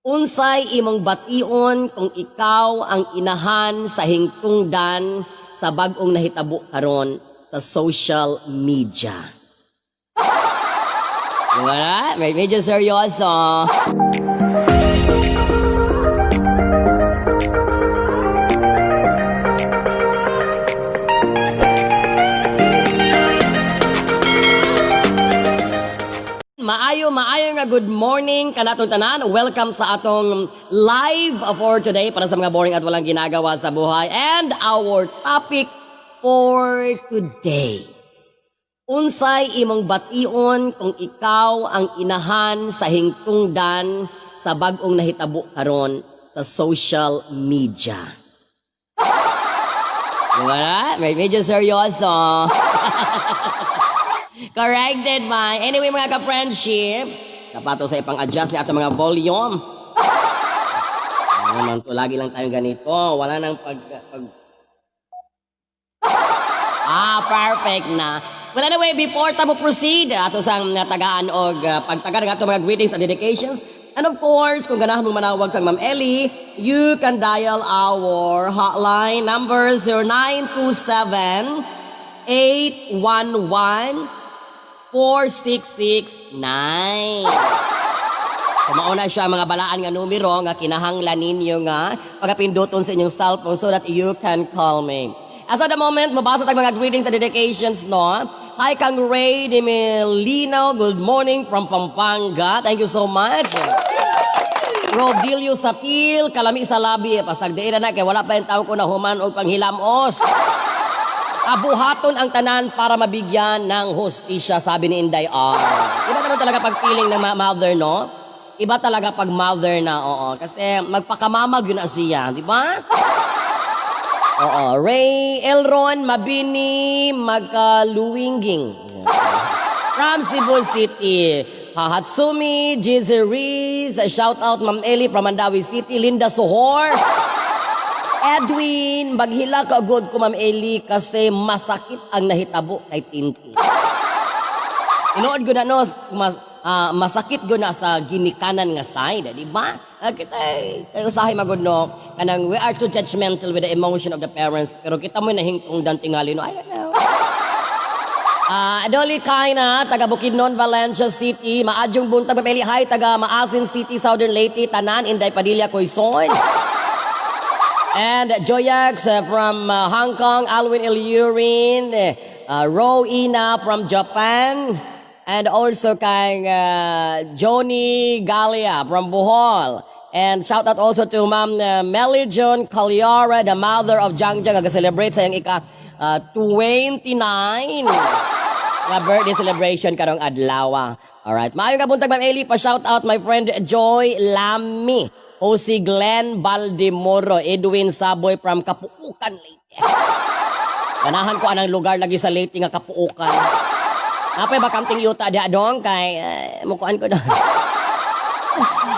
Unsay imong bation kung ikaw ang inahan sa hingtungdan sa bag-ong nahitabo karon sa social media? Wala? Medyo seryoso. Maayo, maayo nga good morning kanatong tanan. Welcome sa atong live for today para sa mga boring at walang ginagawa sa buhay. And our topic for today. Unsay imong bation kung ikaw ang inahan sa hingtungdan sa bag-ong nahitabo karon sa social media? Wala? Medyo seryoso. Corrected by. Anyway, mga ka-friendship, sapato sa ipang-adjust ni atong mga volume. Ano naman to, lagi lang tayong ganito. Wala nang pag. Ah, perfect na. Well, anyway, before ta mo proceed, ato sang tagaan og pagtaga ng ato mga greetings and dedications. And of course, kung ganahan mong manawag kang Ma'am Ellie, you can dial our hotline number 0927 811 4669. So mauna siya mga balaan nga numero nga kinahanglan ninyo nga pagapinduton sa inyong cellphone so that you can call me. As at the moment, mabasa tag mga greetings and dedications, no? Hi kang Ray de Melino, good morning from Pampanga. Thank you so much. Rodilio Satil, kalami sa labi. Pasagdiin na kay wala pa yung tao ko na human og panghilamos. Abuhaton ang tanan para mabigyan ng hustisya, sabi ni Inday R. Iba naman talaga pag feeling ng mother, no? Iba talaga pag mother na, oo. Kasi magpakamamag yun na siya, di ba? Oo. Ray Elron Mabini Magkaluwingging. From Cebu City. Hatsumi, Jizeris, shout out Ma'am Ellie from Mandaue City, Linda Sohor. Edwin, maghila ka good ko, Ma'am Ellie, kasi masakit ang nahitabo kay Tintin. Inood ko na no, masakit ko na sa ginikanan nga side, di ba? Kita eh, usahay magud no, kanang we are too judgmental with the emotion of the parents, pero kita mo nahingtungdan tingali no, I don't know. Adoli Kaina, taga Bukidnon, Valencia City. Maadyong buntag, Ma'am Ellie. Hi, taga Maasin City, Southern Leyte, Tanan, Inday Padilla, Quezon. And Joyax from Hong Kong, Alwin Ilurin, Ro Ina from Japan, and also kay Johnny Galia from Bohol. And shout out also to Ma'am Melly John Calyara, the mother of Jang Jang, celebrate sa iyang ika 29 nga birthday celebration karong adlaw. Alright. Maayong nga buntag, Ma'am Eli. Pa shout out my friend Joy Lamy. Jose Glenn Baldemoro, Edwin Saboy from Kapuukan, Leyte. Ganahan ko anang lugar lagi sa Leyte nga Kapuukan. Napay bakanting yuta diha dong kay mukuan ko doon.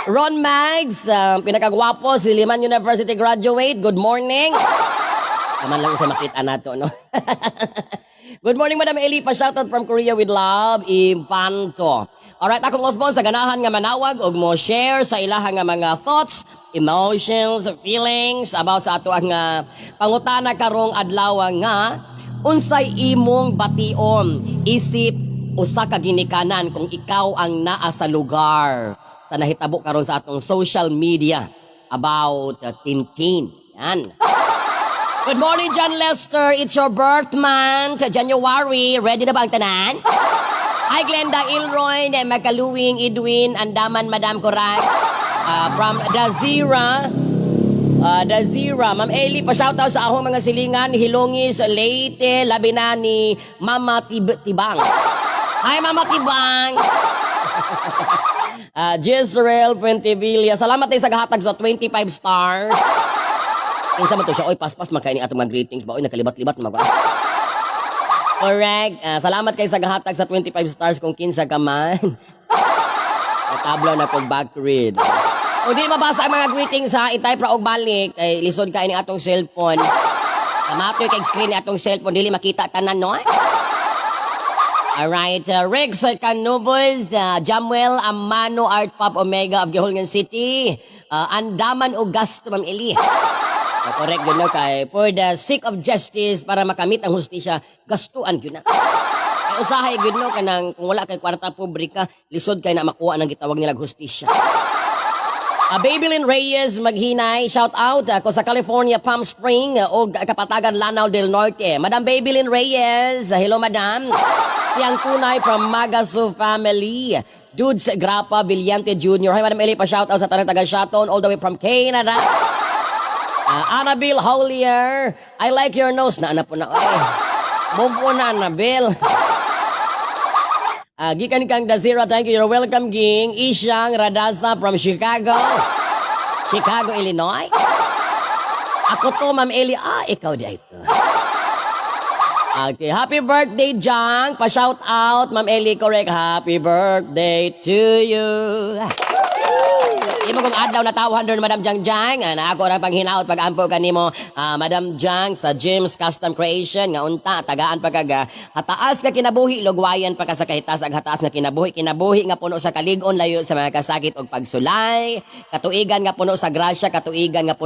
Ron Mags, pinakagwapo, Silliman University graduate. Good morning. Taman lang isa makita nato, no? Good morning, Madam Eli. Pa-shoutout from Korea with love, Impanto. Alright, akong Osbon sa ganahan nga manawag og mo share sa ilaha nga mga thoughts, emotions, feelings about sa ato ang pangutana karong adlaw nga unsay imong bation isip usa ka ginikanan kung ikaw ang naa sa lugar sa nahitabo karon sa atong social media about Tintin. Yan. Good morning, John Lester. It's your birth month, January. Ready na ba ang tanan? Hi, Glenda Ilroy, Makaluwing, Edwin, Andaman, Madam Corag. From Dazira. Dazira. Ma'am Eli, pa-shoutout sa akong mga silingan, Hilongis, Leyte, labi na ni Mama Tibang. Hi, Mama Tibang! Jezreel Fuentevilla. Salamat tayo sa gahatag sa 25 stars. Kinsa man to siya, oy, paspas man kay ni atong mga greetings ba, oy, nakalibat-libat man ba? Correct. Salamat kay sa gahatag sa 25 stars kung kinsa ka man. Tablo na kog back read. O di mabasa ang mga greetings ha, i-type ra og balik kay lisod kay ni atong cellphone. Kamatoy kay screen ni atong cellphone dili makita tanan no. Alright, Rex Canubos, Jamuel Amano Art Pop Omega of Guihulngan City, Andaman o Gasto, Ma'am Eli. Correct yun, no? Kay for the sake of justice, para makamit ang hustisya, gastuan yun na. Kay usahay gyud, no, kanang kung wala kay kwarta, pobre ka, lisod kay na makuha ng gitawag nilang hustisya. Babylin Reyes Maghinay, shout out ako sa California, Palm Spring og Kapatagan, Lanao del Norte. Madam Babylin Reyes, hello, madam. Siyang tunay from Magaso family. Dudes Grapa Villante Jr. Hi, Madam Eli, pa shout out sa tanang taga Siaton all the way from Canada. Annabelle Holier, "I like your nose." Na po na ay. Move on na, Annabelle. Gikan kang Dazira, thank you. You're welcome, Ging. Isyang Radasa from Chicago. Chicago, Illinois. Ako to, Ma'am Eli. Ah, ikaw di ito. Okay, happy birthday, Jang. Pa-shout out, Ma'am Eli, correct. Happy birthday to you. Imo kong adlaw na tawhan doon, Madam Jang Jang. Na ako ra panghinaot pag-ampo kanimo, Madam Jang sa James Custom Creation nga unta tagaan pa kaga hataas nga kinabuhi, lugwayan pa ka sa kahitas ag hataas nga kinabuhi, kinabuhi nga puno sa kalig-on layo sa mga kasakit ug pagsulay, katuigan nga puno sa grasya, katuigan nga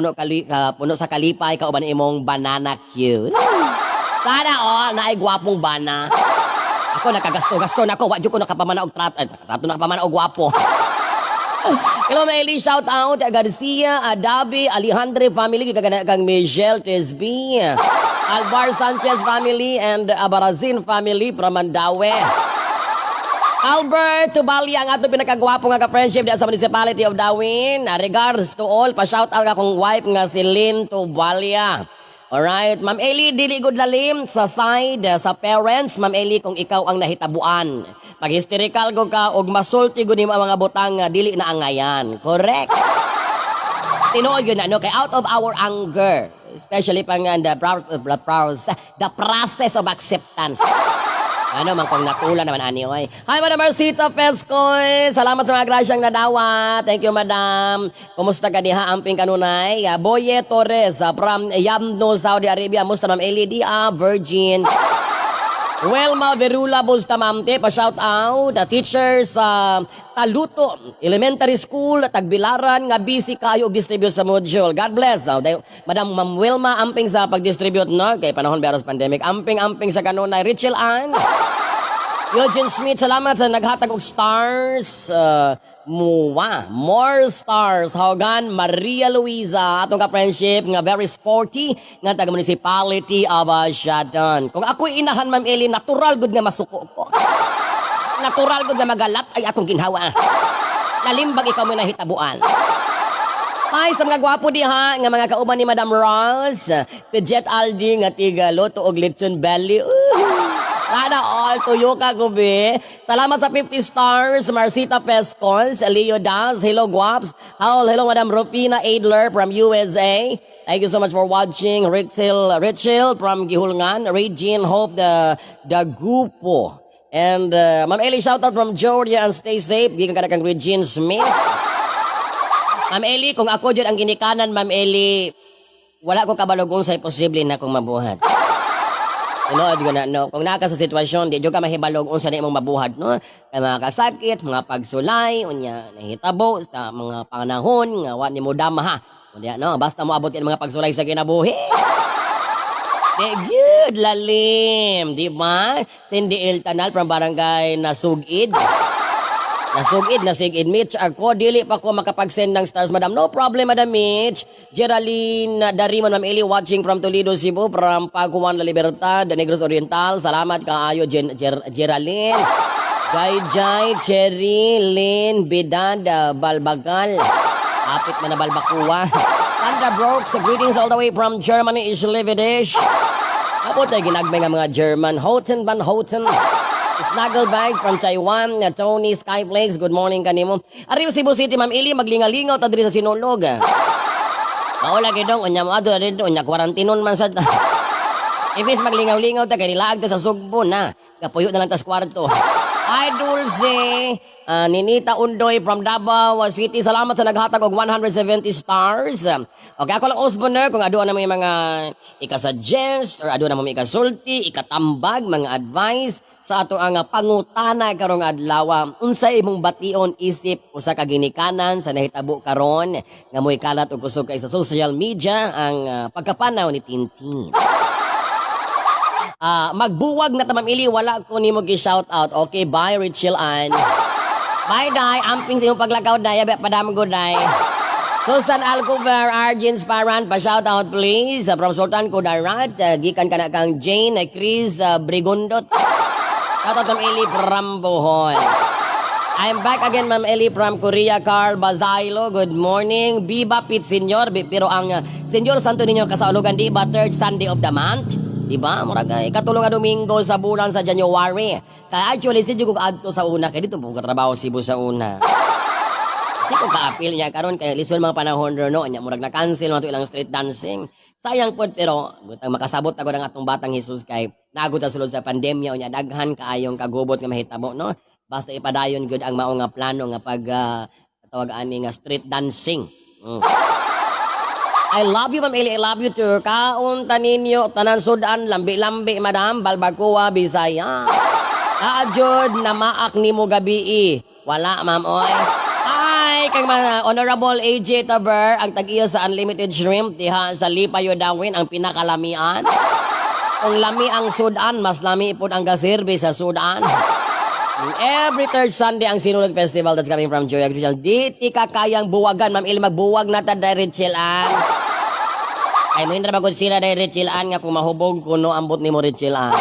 puno sa kalipay kauban imong banana cue. Sana all naay gwapong bana. Ako nakagasto-gasto na ako, wa jud ko nakapamana og trato, ay, trato nakapamana og gwapo. Hello, Maeli, shout out Garcia, Adabi, Alejandre family, kagana kang Michelle Tesby, Alvar Sanchez family and Abarazin family from Mandaue. Albert Tubalia, ang ato pinakagwapo nga ka-friendship diya sa Municipality of Dauin. Regards to all, pa-shout out akong wife nga si Lynn Tubalia. Alright, Ma'am Eli, dili gud lalim sa side sa parents, Ma'am Eli, kung ikaw ang nahitabuan. Mag-hysterical go ka og masulti gud nimo ang mga butang nga dili na angayan. Correct? Tinuod yun ano, kay out of our anger, especially pang the process of acceptance. Ano man kung natula naman ani oy. Hi, Madam Marcita Pescoy. Salamat sa mga grasyang nadawa. Thank you, Madam. Kumusta ka diha, amping kanunay? Boye Torres from Yamno, Saudi Arabia. Musta, Ma'am Eli Dia, Virgin. Welma Verula Bustamante, pa-shout out. The teachers sa Taluto Elementary School, Tagbilaran, nga busy kayo og distribute sa module. God bless. Madam Ma'am Wilma, amping sa pag-distribute, no? Kay panahon beros pandemic. Amping-amping sa kanunay. Rachel Ann. Eugene Smith, salamat sa naghatag og stars. Muwa, more stars. Hogan Maria Luisa, atong ka-friendship nga very sporty nga taga Municipality of Siaton. Kung ako'y inahan, Ma'am Eli, natural gud nga masuko ko. Natural gud nga magalat ay akong ginhawa. Nalimbag ikaw mo nahitabuan. Hi sa mga gwapo diha nga mga kauban ni Madam Rose, si Jet Aldi nga tiga luto og lechon belly. Sana all tuyo ka gubi. Salamat sa 50 stars, Marcita Pescons, Leo Das, hello guaps. Hello, Madam Rufina Adler from USA. Thank you so much for watching. Rachel, Rachel from Guihulngan, Regine Hope the Gupo. And Ma'am Ellie, shout out from Georgia and stay safe. Gikan ka na kang Regine Smith. Ma'am Ellie, kung ako dyan ang ginikanan, Ma'am Ellie, wala ko kabalugong sa imposible na kong mabuhat. Tinuod ko na, no? Kung naka sa sitwasyon, di jud ka mahibalog unsa na imong mabuhat, no? Kay mga kasakit, mga pagsulay, unya, nahitabo sa mga panahon, nga wa nimo dama, ha. Unya, no? Basta mo abot mga pagsulay sa kinabuhi. Di good, lalim, di ba? Cindy El Tanal from Barangay Nasugid. Nasugid, nasigid. Mitch, ako, dili pa ko makapag-send ng stars, madam. No problem, Madam Mitch. Geraldine Darimon, Ma'am Eli, watching from Toledo, Cebu, from Paguan, La Libertad, Negros Oriental. Salamat kaayo, Geraldine. Jai Jai, Cherry, Lynn, Bidad, Balbagal. Apit man na Balbakuwa. Sandra Brooks, greetings all the way from Germany, Ishlividish. Ako tayo ginagmay nga mga German. Houten van Houten. Snugglebag from Taiwan, Tony Skyflakes, good morning kanimo. Ari Cebu City, Ma'am Ili, maglingalingaw ta diri sa Sinulog. Mao lagi dong, unya mo adto dito, unya kwarantinon man sa. Ibis maglingaw-lingaw ta kay nilaag ta sa Sugbo na. Kapuyo na lang tas kwarto. Hi, Dulce. Ninita Undoy from Davao City. Salamat sa naghatag og 170 stars. Okay, ako lang Osborne kung aduna na may mga ika-suggest or aduna mo may ikasulti, ikatambag, mga advice sa ato ang pangutana karong adlaw. Unsa imong bation isip usa ka ginikanan sa nahitabo karon nga mo'y kalat og kusog kay sa social media ang pagkapanaw ni Tintin? Magbuwag na ta, Ma'am Ili, wala ko nimo gi-shout out. Okay, bye, Rachel Ann. Bye, Day. Amping sa imong paglakaw, Day. Abi padam ko, Day. Susan Alcover, Arjun Sparan, pa-shout out please. From Sultan Kudarat, gikan ka na kang Jane, Chris Brigundot. Shout out, Ma'am Eli from Bohol. I'm back again, Ma'am Eli from Korea, Carl Bazailo. Good morning. Viva Pit Senior. Pero ang Senyor Santo Niño Kasaulugan, di ba, third Sunday of the month? Di ba? Murag ay katulong nga Domingo sa bulan sa January. Kaya actually, sige ko adto sa una. Kaya dito po katrabaho Cebu sa una. Kasi kung kaapil niya karon kay lisod mga panahon ro, no, nya murag na cancel man to ilang street dancing. Sayang pod, pero butang makasabot ako ng atong batang Jesus kay naagod ta sulod sa pandemya, unya daghan kaayong kagubot nga mahitabo, no. Basta ipadayon gud ang mao nga plano nga pag tawag ani nga street dancing. I love you, Ma'am Eli. I love you too. Kaon taninyo, tanan sudan, lambi-lambi, Madam, Balbacoa, Bisaya. Aajod, namaak nimo gabii. Wala, ma'am, oy. Ay, kang mga Honorable AJ Taber, ang tag-iyo sa Unlimited Shrimp, diha sa Lipayo Dawin, ang pinakalamian. Kung lami ang sudan, mas lami pod ang gaserbi sa sudan. Every third Sunday ang Sinulog Festival, that's coming from Joy Agricultural. Di ti ka kayang buwagan, Ma'am Eli, magbuwag na ta dahil Ann. Ay, mo ba gud sila dahil Rachel Ann nga kung mahubog kuno ambot nimo, Rachel Ann.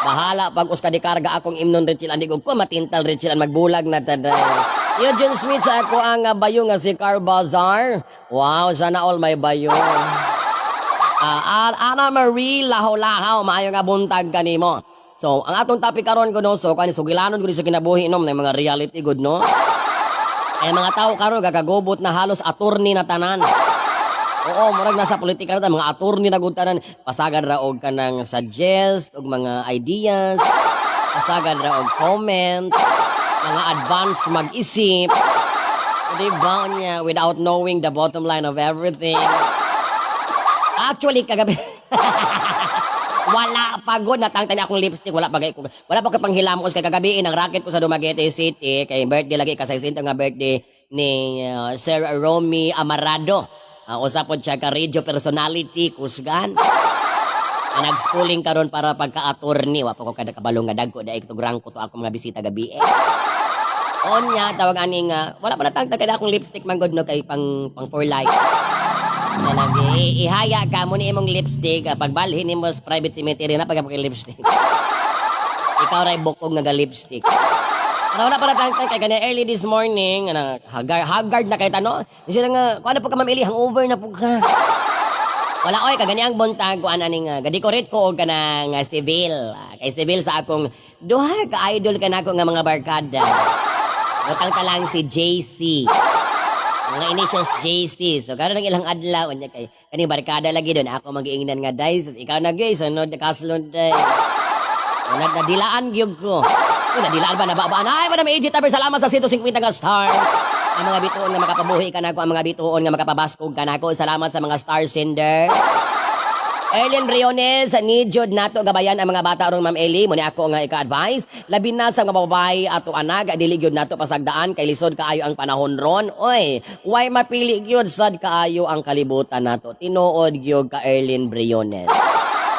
Bahala pag uska di karga akong imnon, Rachel Ann, di ko matintal, Rachel Ann, magbulag na ta dahil. Eugene Smith sa ako ang bayo nga si Car Bazaar. Wow, sana all may bayo. Ana Marie Lahaw-Lahaw, maayo nga buntag kanimo. So, ang atong topic karon ko, no, so kani sugilanon gud sa kinabuhi, no, ng mga reality good, no. Ay, mga tao karon gakagubot na halos attorney na tanan. Oo, murag nasa politika na ta, mga attorney na gud tanan. Pasagad ra og kanang suggest og mga ideas, pasagad ra og comment, mga advance mag-isip. Di ba niya without knowing the bottom line of everything. Actually, kagabi, wala pa gud natangtang akong lipstick, wala pa gay ko. Wala pa ko panghilamos kay kagabi ang racket ko sa Dumaguete City kay birthday lagi kasay nga birthday ni Sir Romy Amarado. Usa pod siya ka radio personality kusgan. Ang nag-schooling karon para pagka-attorney, wa pa ko kada kabalo nga dagko dai tugrang ko to ako mga bisita gabi eh. Onya, tawag ani nga wala pa natangtang kada akong lipstick man gud, no, kay pang pang for life. Na nag ihaya ka mo ni imong lipstick, pagbalhin nimo sa private cemetery na pag lipstick. Ikaw ray bukog nga ga lipstick. Ano wala pa natangtang kay gani early this morning, ana haggard, haggard na kay tano. Sila nga kuan po ka, Ma'am Eli, hangover na po ka. Wala oy, kagani ang buntag ko ana ning ga-decorate ko og kanang civil. Kay civil sa akong duha ka idol kanako nga mga barkada. Butang ta lang si JC. Mga initials JC. So karon ang ilang adlaw unya kay kani barkada lagi doon ako magiingnan nga day. So, ikaw na gyud sunod kaslod day. Nag nadilaan gyud ko. Uy, nadilaan ba nababaan? Ay, Madam AJ Taber, salamat sa 150 ka stars. Ang mga bituon nga makapabuhi ka nako, ang mga bituon nga makapabaskog ka nako. Salamat sa mga star sender. Erlyn Briones, nijod nato gabayan ang mga bata aron, Ma'am Eli, mo ni ako nga ika-advise. Labi na sa mga babae ato anak, dili gyud nato pasagdaan kay lisod kaayo ang panahon ron. Oy, why mapili gyud sad kaayo ang kalibutan nato. Tinuod gyud ka, Erlyn Briones.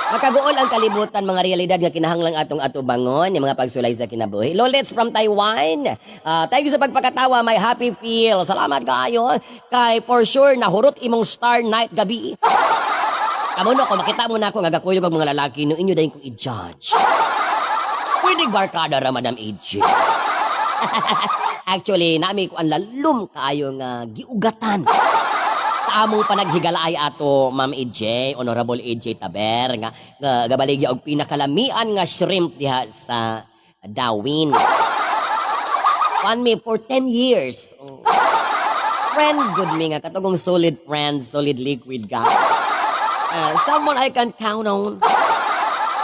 Makaguol ang kalibutan, mga realidad nga kinahanglang atong atubangon, yung mga pagsulay sa kinabuhi. Lolets from Taiwan. Thank you sa pagpakatawa, may happy feel. Salamat kaayo. Kay for sure, nahurot imong star night gabi. Kamo no, kung makita mo na ako nga gakuyog og mga lalaki, no, inyo dayon kong i-judge. Pwede barkada ra, Madam AJ. Actually, nami ko ang lalom kaayo nga giugatan sa among panaghigalaay ato, Ma'am AJ, Honorable AJ Taber, nga gabaligya og pinakalamian nga shrimp diha sa Dawin. One me for 10 years. Oh. Friend good me nga katugong solid friend, solid liquid ka. Someone I can count on.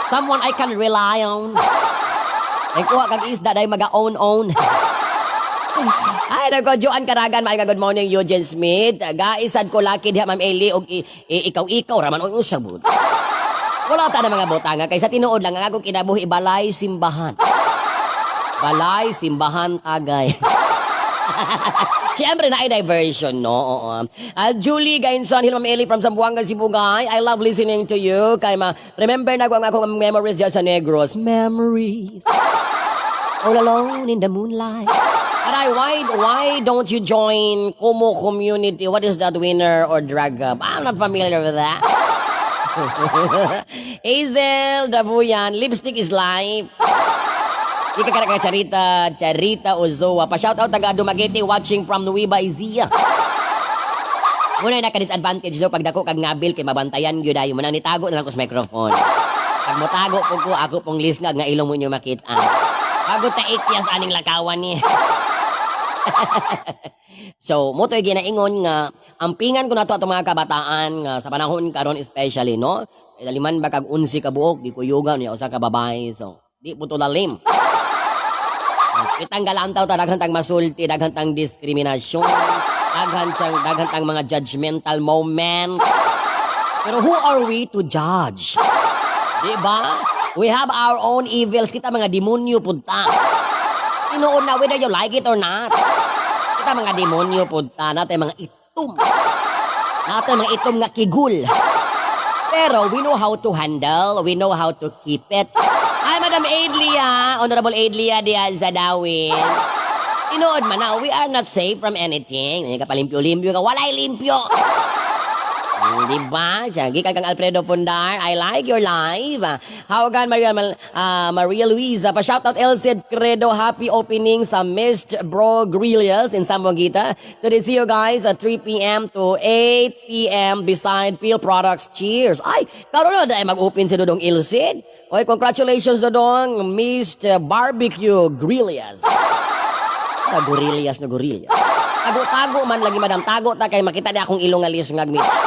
Someone I can rely on. Ay kuha kag isda dahil maga-own-own. Ay, nako, Joan Caragan, maayong good morning, Eugene Smith. Gaisad ko laki diha, Ma'am Eli, og ikaw-ikaw, raman, og usabot. Wala ta na mga butanga, kay sa tinuod lang, ang akong kinabuhi, balay, simbahan. Balay, simbahan, tagay. Siyempre na ay diversion, no? Oo. Julie Gainson, hello, Ma'am Eli from Zamboanga, Sibugay. I love listening to you. Kay ma remember na ko ang akong memories dyan sa Negros. Memories. All alone in the moonlight. Aray, why don't you join Kumu community? What is that, winner or drag up? I'm not familiar with that. Hazel Dabuyan, lipstick is life. Ika ka ka Charita, Charita Ozoa. Pa shout out taga Dumaguete watching from Nueva Ecija. Muna na ka disadvantage do pag dako kag ngabil kay mabantayan gyud ayo mo nang nitago na lang ko sa microphone. Pag motago po ko ako pong lisngag nga ilong mo inyo makita. Bago ta ityas aning lakawan ni. So, mo to'y ginaingon nga ampingan ko na to atong mga kabataan nga sa panahon karon especially, no. Kay daliman ba kag 11 ka buok gikuyugan niya usa ka babae. So, di po to lalim. Kitang galantaw ta daghan tang masulti, daghan tang diskriminasyon, daghan tang mga judgmental moment. Pero who are we to judge? Di ba? We have our own evils. Kita mga demonyo pud ta. Tinuod na, whether you like it or not. Kita mga demonyo pud ta. Natay mga itom. Natay mga itom nga kigul. Pero we know how to handle. We know how to keep it. Hi, Madam Adlia. Honorable Adlia Diaz Zadawin. Tinuod man na, we are not safe from anything. Hindi ka palimpyo-limpyo ka. Walay limpyo. Di ba? Diyan, gikan kang Alfredo Fundar. I like your live. Hawgan Maria Luisa. Pa shoutout Elcid Credo. Happy opening sa Mist Bro Grillias in Zamboanguita. Today see you guys at 3 p.m. to 8 p.m. beside Peel Products. Cheers. Ay, karon na dahil mag-open si Dodong Elcid. Oy, congratulations, Dodong. Mist Barbecue Grillias. Na gorillas na gorilla. Tago-tago man lagi, madam. Tago ta kay makita di akong ilong nga lisngag, Mitch.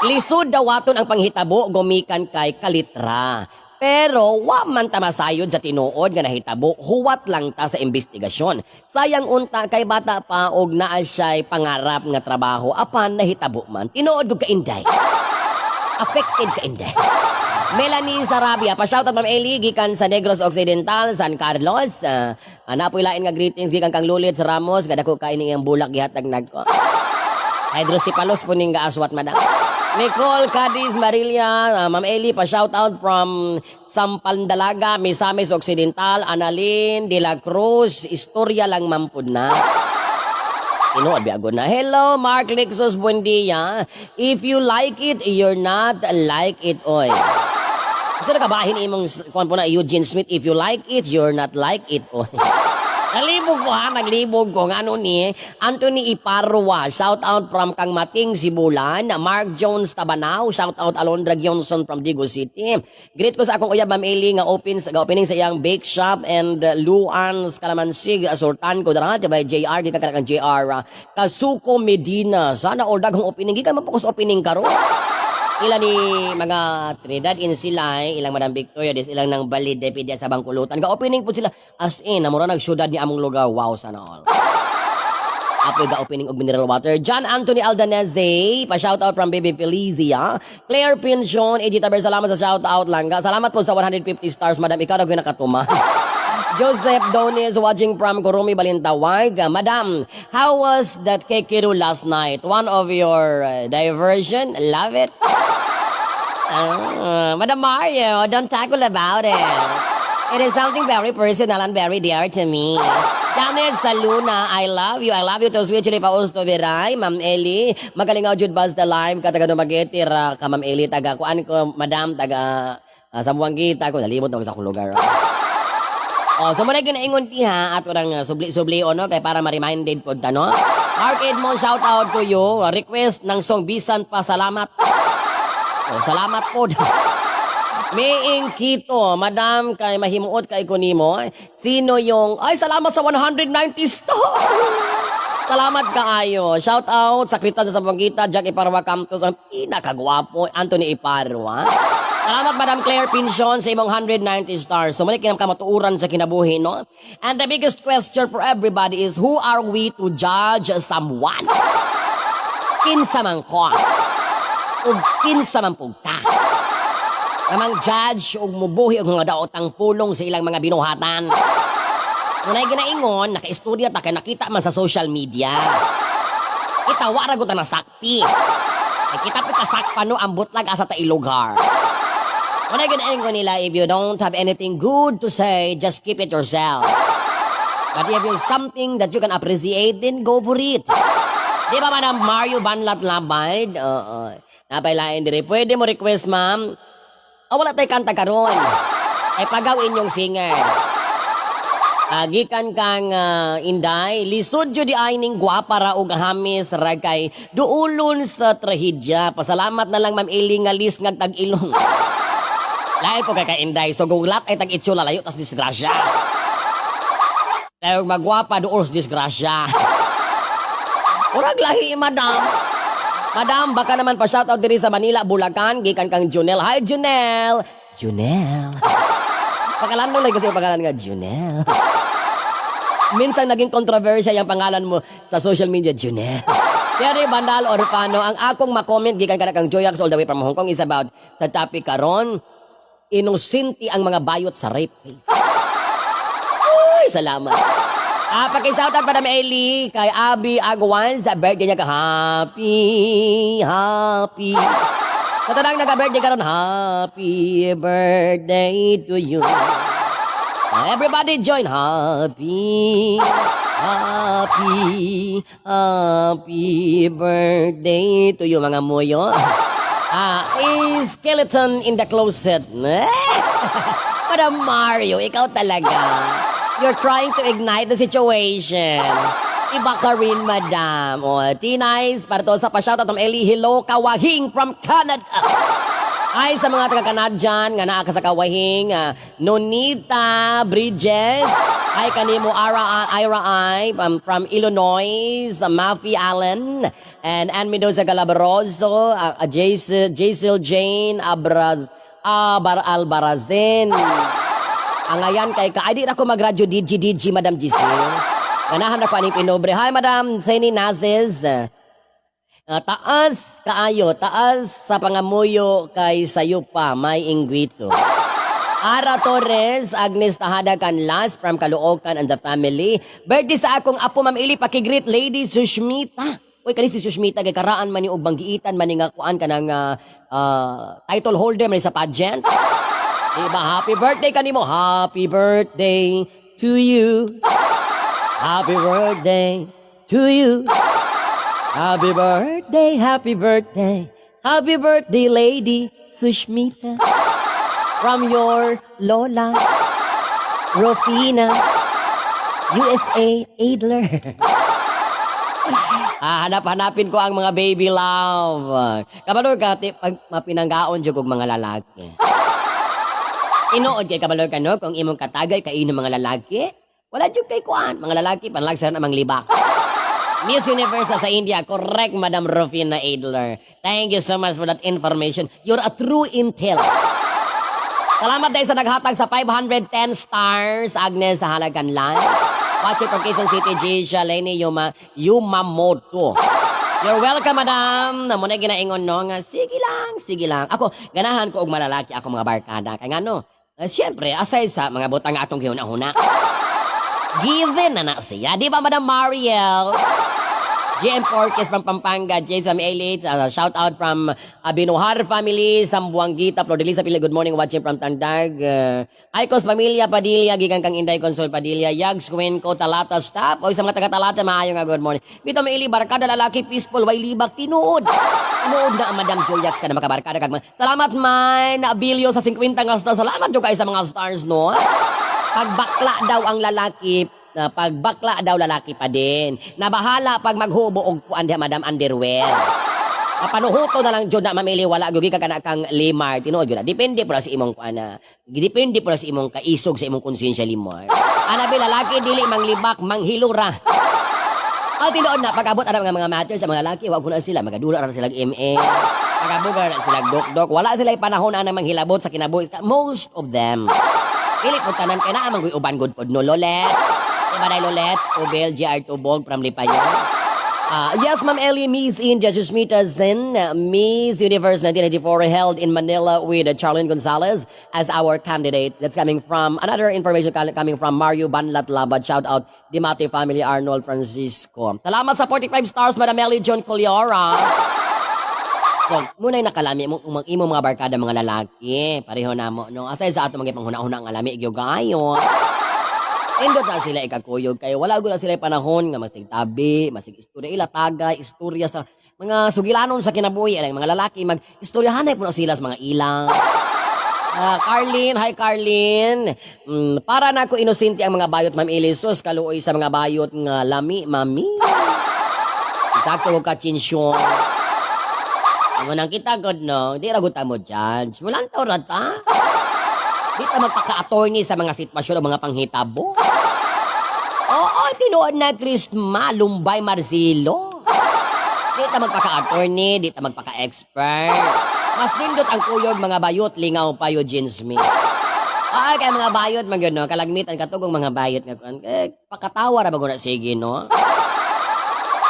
Lisod dawaton ang panghitabo gumikan kay Kalitra. Pero wa man ta masayod sa tinuod nga nahitabo, huwat lang ta sa investigasyon. Sayang unta kay bata pa og naa siya'y pangarap nga trabaho apan nahitabo man. Tinuod gud ka, inday. Affected ka, inday. Melanie Sarabia, pa-shoutout Ma'am Eli gikan sa Negros Occidental, San Carlos. Napoy lain nga greetings gikan kang Lulit sa Ramos, kadako ka ini ang bulak gihatag nagko. Hydrocephalus po ning gaaswat, madam. Nicole Cadiz Marilia, Ma'am Eli, pa-shoutout from Sampandalaga, Misamis Occidental, Annalyn de la Cruz, istorya lang mampud na. Tinuod biya na. Hello, Mark Lexus Buendia. If you like it, you're not like it, oy. Kasi nakabahin imong kuan po na Eugene Smith, if you like it, you're not like it, oy. Naglibog ko ha, naglibog ko. Nga ano ni, Anthony Iparwa, shout out from Kangmating, Sibulan. Mark Jones Tabanao, shout out Alondra Johnson from Digos City. Greet ko sa akong uyab, Ma'am Eli, nga open, nga opening sa iyang bake shop and Luan Kalamansig, Sultan ko dara, by JR, gikan kang JR. Kasuko Medina, sana all daghang opening, gikan man po ko sa opening karon. Ila ni mga Trinidad in sila, ilang Madam Victoria, des ilang nang balid deputy sa Bangkulutan. Ga-opening po sila as in, namura nagsyudad ni among lugar. Wow, sana all. Apoy ga-opening og mineral water. John Anthony Aldanese, pa shout out from Baby Felicia. Claire Pinchon, AG Taber, salamat sa shout out lang. Salamat po sa 150 stars, Madam. Ikaw na nakatuma. Joseph Donis watching from Kurumi, Balintawag. Madam, how was that Kekiru last night? One of your diversion? Love it. Ah, Madam Mario, don't tackle about it. It is something very personal and very dear to me. Janet Saluna, I love you. I love you to sweet Chili Fausto Viray, Ma'am Eli. Magaling jud Buzz the Live, ka taga Dumaguete, ra ka Ma'am Eli, taga kuan ko, Madam, taga Zamboanguita ko. Nalimot na ko sa akong lugar. Oh, so muna ginaingon ti ha ato rang subli-subli no kay para ma-reminded pod ta no. Mark Edmond, shout out to you. Request ng song Bisan pa salamat. Oh, salamat po. Meing Kito, Madam, kay mahimuot kay ko nimo. Sino yung ay, salamat sa 190 star. Salamat kaayo. Shout out sa Krita sa Zamboanguita, Jack Iparwa Campos, ang pinakagwapo, Anthony Iparwa. Salamat, Madam Claire Pinsion, sa imong 190 stars. So, mali kinam kamatuuran sa kinabuhi, no? And the biggest question for everybody is, who are we to judge someone? Kinsa man ko? Ug kinsa man pud ka? Nga mang-judge ug mubuhi og mga daotang pulong sa ilang mga binuhatan. Munay ginaingon, nakaistorya ta kay nakita man sa social media. Kita wa ra gud ta nasakpi. Kay kita pa kasakpa, no, ambot lang asa ta ilugar. Munay ginaingon nila, if you don't have anything good to say, just keep it yourself. But if there's something that you can appreciate, then go for it. Di ba, Madam Mario Banlat Labay? Oo. Napailain dire. Pwede mo request, ma'am? Ah, wala tayo kanta karon. Ay pagaw inyong singer. Gikan kang Inday, lisod jud di ay ning gwapa ra og hamis ra kay duulon sa trahedya. Pasalamat na lang, Ma'am Eli, nga lis nga tag-ilong. Lain po kay kay Inday, so gulat ay tag-itsula layo tas disgrasya. Dahil magwapa duol sa disgrasya. Murag lahi, madam. Madam, baka naman pa shoutout diri sa Manila, Bulacan, gikan kang Junel. Hi, Junel. Junel. Pangalan mo lang kasi yung pangalan nga, Junel. Minsan naging kontrobersya yung pangalan mo sa social media, Junel. Terry Bandal Orfano, ang akong makomment gikan kana kang Joyax all the way from Hong Kong is about sa topic karon, inosente ang mga bayot sa rape case. Uy, salamat. Ah, paki-shoutout para Eli kay Abby Agwan sa birthday niya ka. Happy, happy. Sa tanang nag-birthday karon, happy birthday to you. Everybody join. Happy, happy, happy birthday to you, mga muyo. Ah, a skeleton in the closet. Madam Mario, ikaw talaga. You're trying to ignite the situation. Iba ka rin, madam. O, T-Nice, para to sa pa-shoutout ng Eli. Hello, Kawahing from Canada. Ay, sa mga taga-Canada dyan, nga naa ka sa Kawahing, Nonita Bridges, ay kanimo Ara, Ira I, from Illinois, Mafi Allen, and Ann Mendoza Galabroso, Jaisel Jane Abraz, Abar Albarazin. Ang ayan kay ka, ay di na ako magradyo DJ DJ, Madam Giselle. Ganahan ako aning pinobre. Hi, Madam Seni Nazis. Taas kaayo, taas sa pangamuyo kay sayo pa, may ingwito. Ara Torres, Agnes Tahada Canlas from Caloocan and the family. Birthday sa akong apo, Ma'am Ili, pakigreet Lady Sushmita. Uy, kani si Sushmita kay karaan man ni og banggiitan man ni nga kuan kanang title holder man ni sa pageant. Diba? Happy birthday kanimo. Happy birthday to you. Happy birthday to you. Happy birthday, happy birthday. Happy birthday, Lady Sushmita. From your Lola, Rufina, USA Adler. Ah, hanap-hanapin ko ang mga baby love. Kabalo ka, ti, pag mapinanggaon jud og mga lalaki. Tinuod kay kabalo ka, no, kung imong katagay kay mga lalaki, wala jud kay kuan. Mga lalaki panlag sa namang libak. Miss Universe na sa India. Correct, Madam Rufina Adler. Thank you so much for that information. You're a true intel. Salamat dahil sa naghatag sa 510 stars, Agnes sa Halagan Live. Watch it from Quezon City, Gisha Leni Yuma, Yumamoto. You're welcome, madam. Namo na ginaingon, no, nga, sige lang, sige lang. Ako, ganahan ko og malalaki ako mga barkada. Kaya nga, no, siyempre, aside sa mga butang nga atong gihuna-huna, given na na siya. Di ba, Madam Mariel? GM Porkes from Pampanga, Jason Elite, shout out from Binuhar family, Sambuanguita, Flor de Lisa Pila, good morning, watching from Tandag. Icos Pamilya Padilla, gikan kang Inday Consol Padilla, Yags Cuenco, Talata staff, o sa mga taga Talata, maayo nga good morning. Bito may ili, barkada lalaki, peaceful, way libak, tinuod. Tinuod na ang Madam Joyax ka na makabarkada kag. Salamat man, Abilio sa 50 nga stars. Salamat jud kay sa mga stars, no? Pagbakla daw ang lalaki, na pagbakla daw lalaki pa din. Nabahala pag maghubo og kuan diha, Madam Underwear. Mapanuhuto na lang jud na mamili wala gyud ka kana kang limar tinuod gyud na. Depende pud sa imong kuan na. Depende pud sa imong kaisog sa imong konsensya limar. Anabi lalaki dili manglibak manghilura. Ang tinuod na pag-abot ana mga matter sa mga lalaki, wag ko na sila magadula ra sila MA. Pagabuga na sila dok-dok. Wala sila panahon na manghilabot sa kinabuhi. Most of them. Dili po tanan kay naa man uban good pod no, Lolets. Diba dai, Lolets? Tubel, GR Tubog from Lipayon. Yes, Ma'am Ellie, Miss India Sushmita Sen, Miss Universe 1994 held in Manila with Charlene Gonzalez as our candidate. That's coming from, another information coming from Mario Banlat Labad. Shout out, Dimate family, Arnold Francisco. Salamat sa 45 stars, Madam Ellie John Coliora. So, muna'y nakalami mo mo imong mga barkada mga lalaki. Pareho na mo, no? Aside sa ato mga panghuna-huna nga lami gyud kaayo. Indot na sila ikakuyog kay wala gud na sila panahon nga masigtabi, masig istorya ila tagay, istorya sa mga sugilanon sa kinabuhi, ang mga lalaki mag istoryahanay po na sila sa mga ilang. Ah, Carlin, hi Carlin. Para na ako inosente ang mga bayot, Ma'am Elisos, kaluoy sa mga bayot nga lami, mami. Sakto ko ka chinsyon. Amo nang kita god no, di ra gud ta mo judge. Walang taw ra ta. Di ta magpaka-attorney sa mga sitwasyon o mga panghitabo. Oo, tinuod na Christmas, Lumbay Marcelo. Di ta magpaka-attorney, di ta magpaka-expert. Mas nindot ang kuyog mga bayot, lingaw pa Eugene Smith. Ah, kay mga bayot man gyud no, kalagmitan katugong mga bayot nga kuan. Eh, pakatawa ra ba gud na sige no.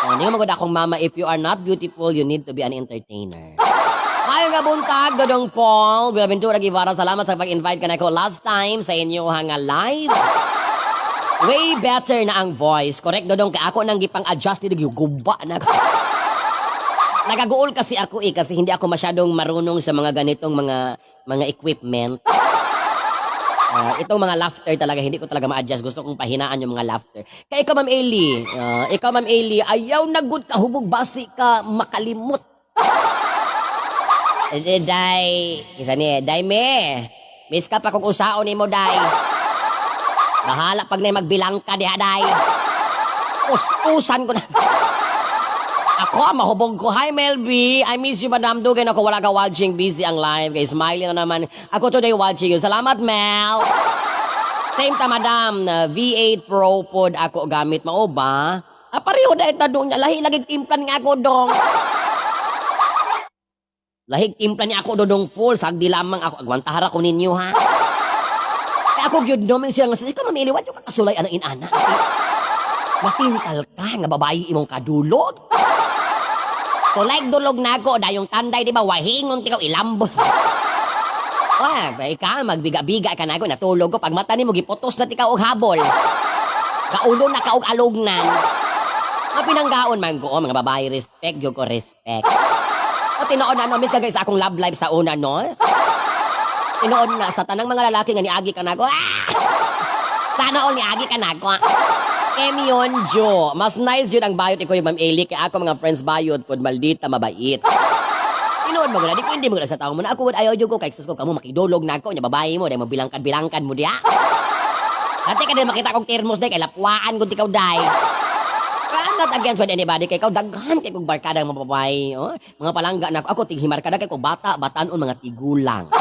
Oh, ningon man gud akong mama, if you are not beautiful, you need to be an entertainer. Maayong nga buntag, Dodong Paul Buenaventura Guevara, salamat sa pag-invite ka nako last time sa inyo nga live. Way better na ang voice. Correct, Dodong, kay ako nang gipang-adjust ni guba na ako. Nagaguol kasi ako eh, kasi hindi ako masyadong marunong sa mga ganitong mga equipment. Ah, itong mga laughter talaga, hindi ko talaga ma-adjust. Gusto kong pahinaan yung mga laughter. Kaya ikaw, Ma'am Eli, ikaw, Ma'am Eli, ayaw na gud ka hubog basi ka makalimot. Eh, day, isa ni, day me. Miss ka pa kung usaon nimo, day. Bahala pag na magbilang ka diha, day. Us-usan ko na. Ako, mahubog ko. Hi, Melby. I miss you, Madam Dugan. Ako wala ka watching. Busy ang live. Kay smiley na naman. Ako today watching you. Salamat, Mel. Same ta, Madam. Na V8 Pro pod ako gamit. Mao ba? Ah, pareho dahil ta dong. Lahi lagi timplan nga ako dong. Lahig timpla niya ako dodong Paul. Sagdi lamang ako. Agwantahara ko ninyo, ha? Kaya ako gyud no, siya nga, ikaw mamili, wa ka kasulay anang inana. Matintal ka nga babae imong kadulog. So like dulog na ako, dayong tanday, di ba, wahingon tikaw ilambot. Wah, ba ikaw, magbiga-biga ka na ako, natulog ko, pag mata nimo giputos na tikaw og habol. Kaulo na ka og alugnan. Mga pinanggaon man ko, oh, mga babae, respect, gyud ko respect. O tinuod na, no, miss ka guys, sa akong love life sa una, no? Tinuod na, sa tanang mga lalaki nga niagi ka na ako, ah! Sana all niagi ka na ako. Emion Jo, mas nice yun ang bayot iko yung Ma'am Eli, kay ako mga friends bayot pod maldita mabait. Tinuod mo gud, depende mo gud sa tao mo na ako gud ayaw jud ko kay sus ko kamo makidulog na ako nya babae mo dai mo bilangkad-bilangkad mo diha. Dati ka din makita kong termos day kay lapwaan gud ikaw day. But I'm not against with anybody kay ikaw daghan kay kog barkada mga babae, oh. Mga palangga na ako, ako tighimarkada kay kog bata, batanon mga tigulang.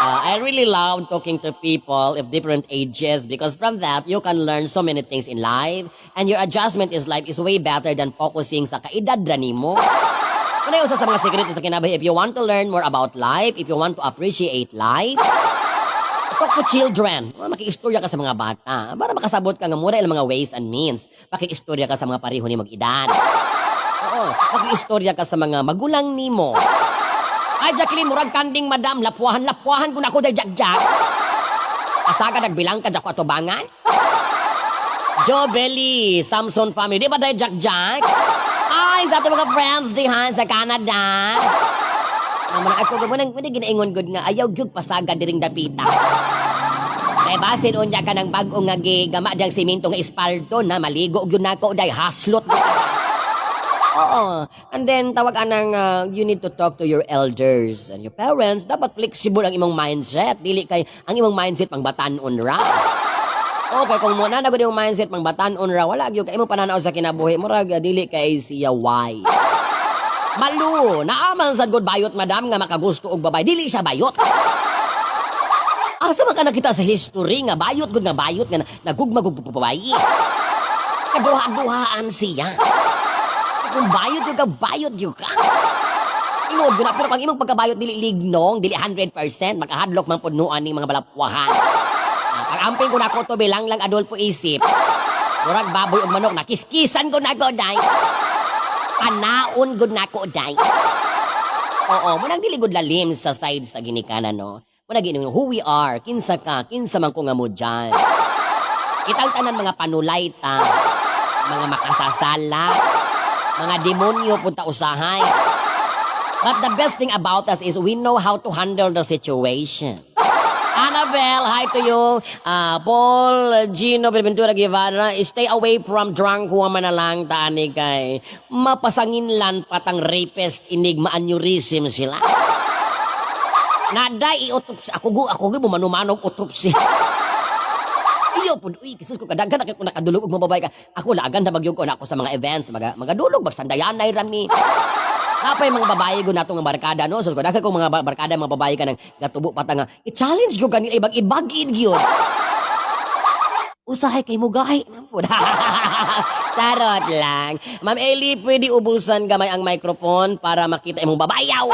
I really love talking to people of different ages because from that, you can learn so many things in life and your adjustment is life is way better than focusing sa kaedad ra nimo. Ano yung usa sa mga sekreto sa kinabuhi? If you want to learn more about life, if you want to appreciate life, talk to children. Oh, makiistorya ka sa mga bata para makasabot ka nga mura ilang mga ways and means. Makiistorya ka sa mga pareho ni mag-edad. Oo, makiistorya ka sa mga magulang nimo. Ay, Jacqueline, murag kanding, madam. Lapwahan, lapwahan ko na ako dahil jak-jak. Asaga, nagbilang ka dyan ko atubangan? Joe Belly, Samson family. Di ba dahil jak-jak? Ay, sa ating mga friends dihan sa Canada. Naman ako, mo nang ginaingon gud nga, ayaw gyud pasaga diring dapita. Kay basin unya ka ng bag-o nga gigama diyang simento nga espaldo na maligo gyud nako day haslot. Oo. And then, tawag anang, you need to talk to your elders and your parents. Dapat flexible ang imong mindset. Dili kay, ang imong mindset pang batanon ra. Okay, kung muna na gud yung mindset pang batanon ra, wala gyud kay imong pananaw sa kinabuhi. Murag, dili kay siya why. Malu, naaman sad gud bayot madam nga makagusto og babae. Dili siya bayot. Asa man ka nakita sa history nga bayot gud nga bayot nga nagugma gud babae? Kaduha-duhaan siya. Kung bayot yung ka, bayot yung ka. Tinuod gud na, pero kung imong pagkabayot dili lignong, dili 100%, makahadlok man pud nuan ning mga balapwahan. Ah, pag amping ko nako to bilang lang Adolfo isip. Murag baboy ug manok, nakiskisan ko nako day. Panaon gud nako day. Oo, munang dili gud lalim sa side sa ginikanan, no. Muna gining who we are, kinsa ka, kinsa man ko nga mo dyan. Kitang tanan mga panulay ta, mga makasasala, mga demonyo punta usahay. But the best thing about us is we know how to handle the situation. Annabelle, hi to you. Paul Gino Benaventura Guevara, stay away from drunk woman na lang taani kay mapasanginlan patang rapist inig ma-aneurysm sila. Naday i-autopsy. Ako gu manumanog autopsy. Iyo pud, uy, kisus ko, kadaghan na kay ko nakadulog og mababay ka. Ako laagan na magyug ko na ako sa mga events, magadulog magsandayanay rami. Napay mga babae go nato nga barkada, no. So daghan kong mga barkada mga babae ka nang gatubo pa ta nga i-challenge ko kanila ibag-ibagid gyud. Usahay kay mugahi man pud. Charot lang. Ma'am Eli, pwede ubusan gamay ang microphone para makita imong babayaw.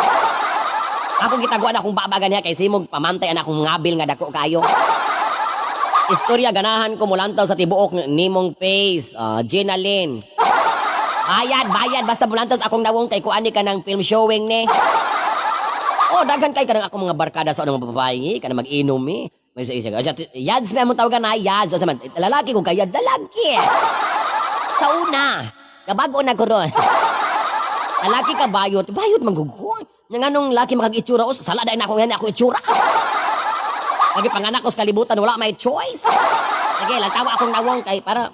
Ako gitaguan akong baba ganiha kay simog pamantay ang akong ngabil nga dako kayo. Istorya, ganahan ko mulantaw sa tibuok nimong face. Gina Lynn. Bayad, bayad. Basta mulantaw sa akong nawong kay kuani ka ng film showing ni. Oh, daghan kay kanang akong mga barkada sa unang mga babae, kanang mag-inom eh. May sa isa. Yads may among tawagan na yads. O sa man, lalaki ko kay yads, lalaki. Sa una, kabago na ko ron. Lalaki ka bayot, bayot mangguguan. Nga nganong laki makag-itsura, o sala dahil na ako yan ako itsura. Lagi panganak ko sa kalibutan, wala may choice. Sige, lantawa akong nawong kay para.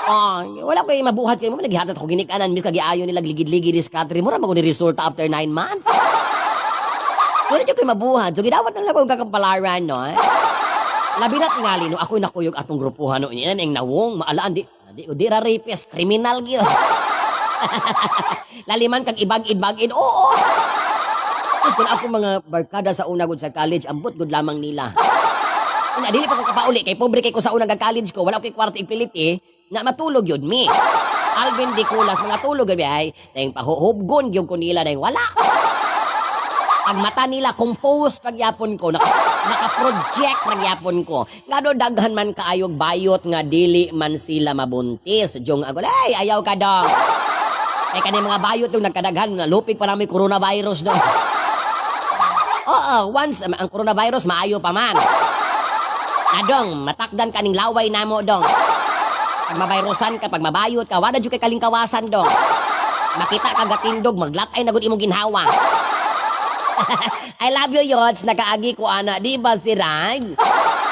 Oh, wala ko yung mabuhat kay mo naghihatag ko ginikanan mis kagiayo nila ligid-ligid diskarte mo ra man ni resulta after 9 months. Wala jud ko'y mabuhat. So gidawat na lang ko kakapalaran, no. Eh? Labi na tingali no ako'y nakuyog atong grupuhan no. Iyan ang nawong maalaan di di, di ra rapist, kriminal gyud. Laliman kag ibag-ibagid. Oo. Tapos kung ako mga barkada sa una gud sa college, ambot gud lamang nila. Una, dili pa ko kapauli kay pobre kay ko sa unang college ko, wala ko kay kwarta ipilit eh, na matulog yun mi. Alvin Di Kulas, mga tulog gabi ay, dahil pahuhubgon gyud ko nila dahil wala. Pag mata nila, compose pagyapon ko, naka-project pagyapon ko. Nga do daghan man kaayog bayot nga dili man sila mabuntis. Jong agol, ay, ayaw ka dong. Ay, kani mga bayot yung nagkadaghan, lupig pa namin coronavirus do. Oo, once ang coronavirus maayo pa man. Nadong, matakdan kaning laway namo dong. Pag mabayrosan ka, pag mabayot ka, wala jud kay kalingkawasan dong. Makita ka gatindog, maglatay na gud imong ginhawa. I love you, Yods. Nakaagi ko, ana. Di ba si Rag?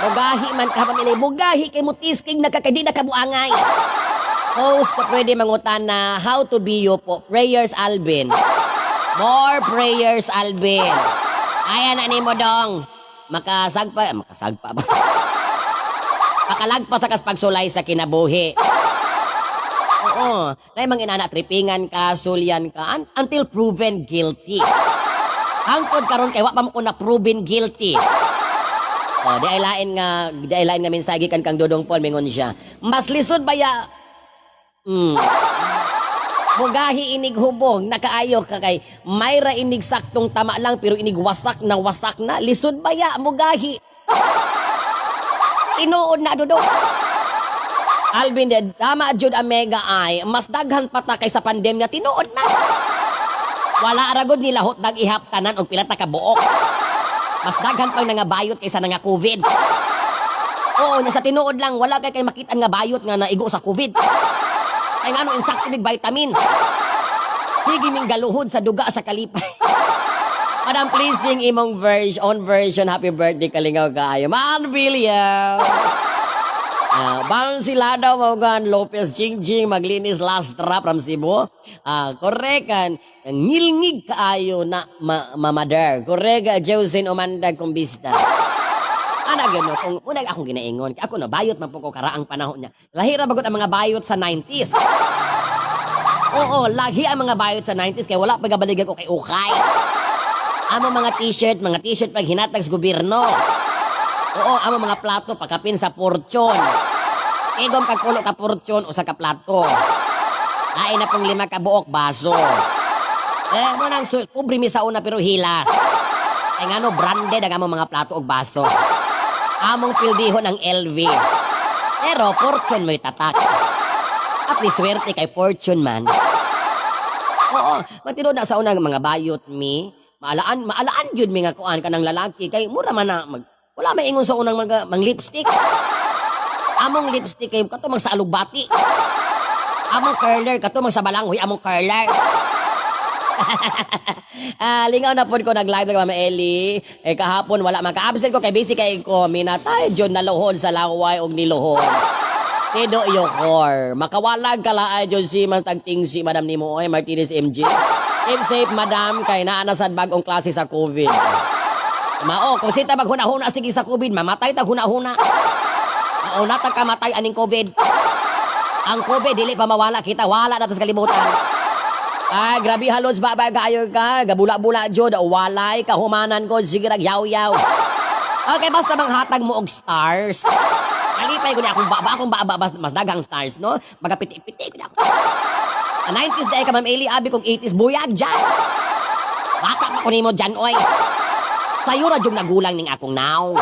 Mugahi man ka, pamilya. Mugahi kay mutisking nagkakadi na kabuangay. Host, pwede mangutan na how to be you po. Prayers, Alvin. More prayers, Alvin. Ayan na nimo dong. Makasagpa, eh, makasagpa ba? Makalagpas sa kas pagsulay sa kinabuhi. Oo. Nay mga inana, tripingan ka, sulyan ka, until proven guilty. Hangtod karon kay wa pa mo ko na proven guilty. Oh, di ay lain nga mensahe kan kang Dodong Paul, mingon siya. Mas lisod ba ya? Mugahi inig hubog, nakaayo ka kay mayra inig saktong tama lang pero inig wasak na, lisod ba ya mugahi? Tinuod na, Dodong. Alvin, de, tama jud Omega ay mas daghan pa ta kaysa pandemya, tinuod na. Wala ra gud nila hotdog ihap tanan og pila ta ka buok. Mas daghan pang nangabayot kaysa nanga COVID. Oo, nya sa tinuod lang wala kay kay makita nga bayot nga naigo sa COVID. Ay ngano, insakto mig vitamins. Sige ming galuhod sa duga sa kalipay. Madam pleasing imong version, on version, happy birthday, kalingaw kaayo. Man William. Bouncy Ladaw Maugan Lopez Jing Jing maglinis lastra from Cebu. Correct kan ngilngig kaayo na ma mamader. Correct, Josephine Umandag Kumbista. Ana gyud no, kung unag akong ginaingon, ako na bayot man po ko karaang panahon niya. Lahi ra bagod ang mga bayot sa 90s. Oo, lahi ang mga bayot sa 90s kay wala pa gabaligag og kay ukay. Amo mga t-shirt pag hinatag sa gobyerno. Oo, amo mga plato pakapin sa Fortune. Igom kag pulo ka Fortune, usa ka plato. Kain na pong 5 ka buok baso. Eh, mo nang pobre mi sa una pero hilas. Ay ngano, branded ang among mga plato og baso. Among pildihon ang LV. Pero Fortune mo'y tatak. At least swerte kay Fortune man. Oo, matino na sa unang mga bayot mi. Maalaan, maalaan gyud mi nga kuan kanang lalaki kay mura man na mag, wala may ingon sa unang mga mang lipstick. Among lipstick kay kato mang sa alugbati. Among curler kato mang sa balanghoy among curler. Ah, lingaw na pod ko nag-live na Mama Eli. Eh kahapon wala man, ka-absent ko kay busy kay ko, minatay jud, naluhod sa laway og niluhod. Sido Yokor. Makawalag kalaay jud si mantagting si Madam nimo oy Martinez MG. Keep safe, Madam, kay naa na sad bag-ong klase sa COVID. Mao, kung sita maghuna-huna sige sa COVID, mamatay tag huna-huna. Mauna tag kamatay aning COVID. Ang COVID dili pa mawala kita, wala na ta sa kalibutan. Ay, grabe halos ba ba kaayo ka, gabula-bula jud, walay kahumanan ko, sige rag yaw-yaw. Okay, basta manghatag mo og stars. Kalipay ko ni akong baba mas daghang stars, no? Magapiti-piti ko ni ako. Ah, 90s dahil ka, Ma'am Eli, abi kong 80s, buyag dyan. Bata pa ko nimo dyan, oy. Sayo ra jud nagulang ning akong now.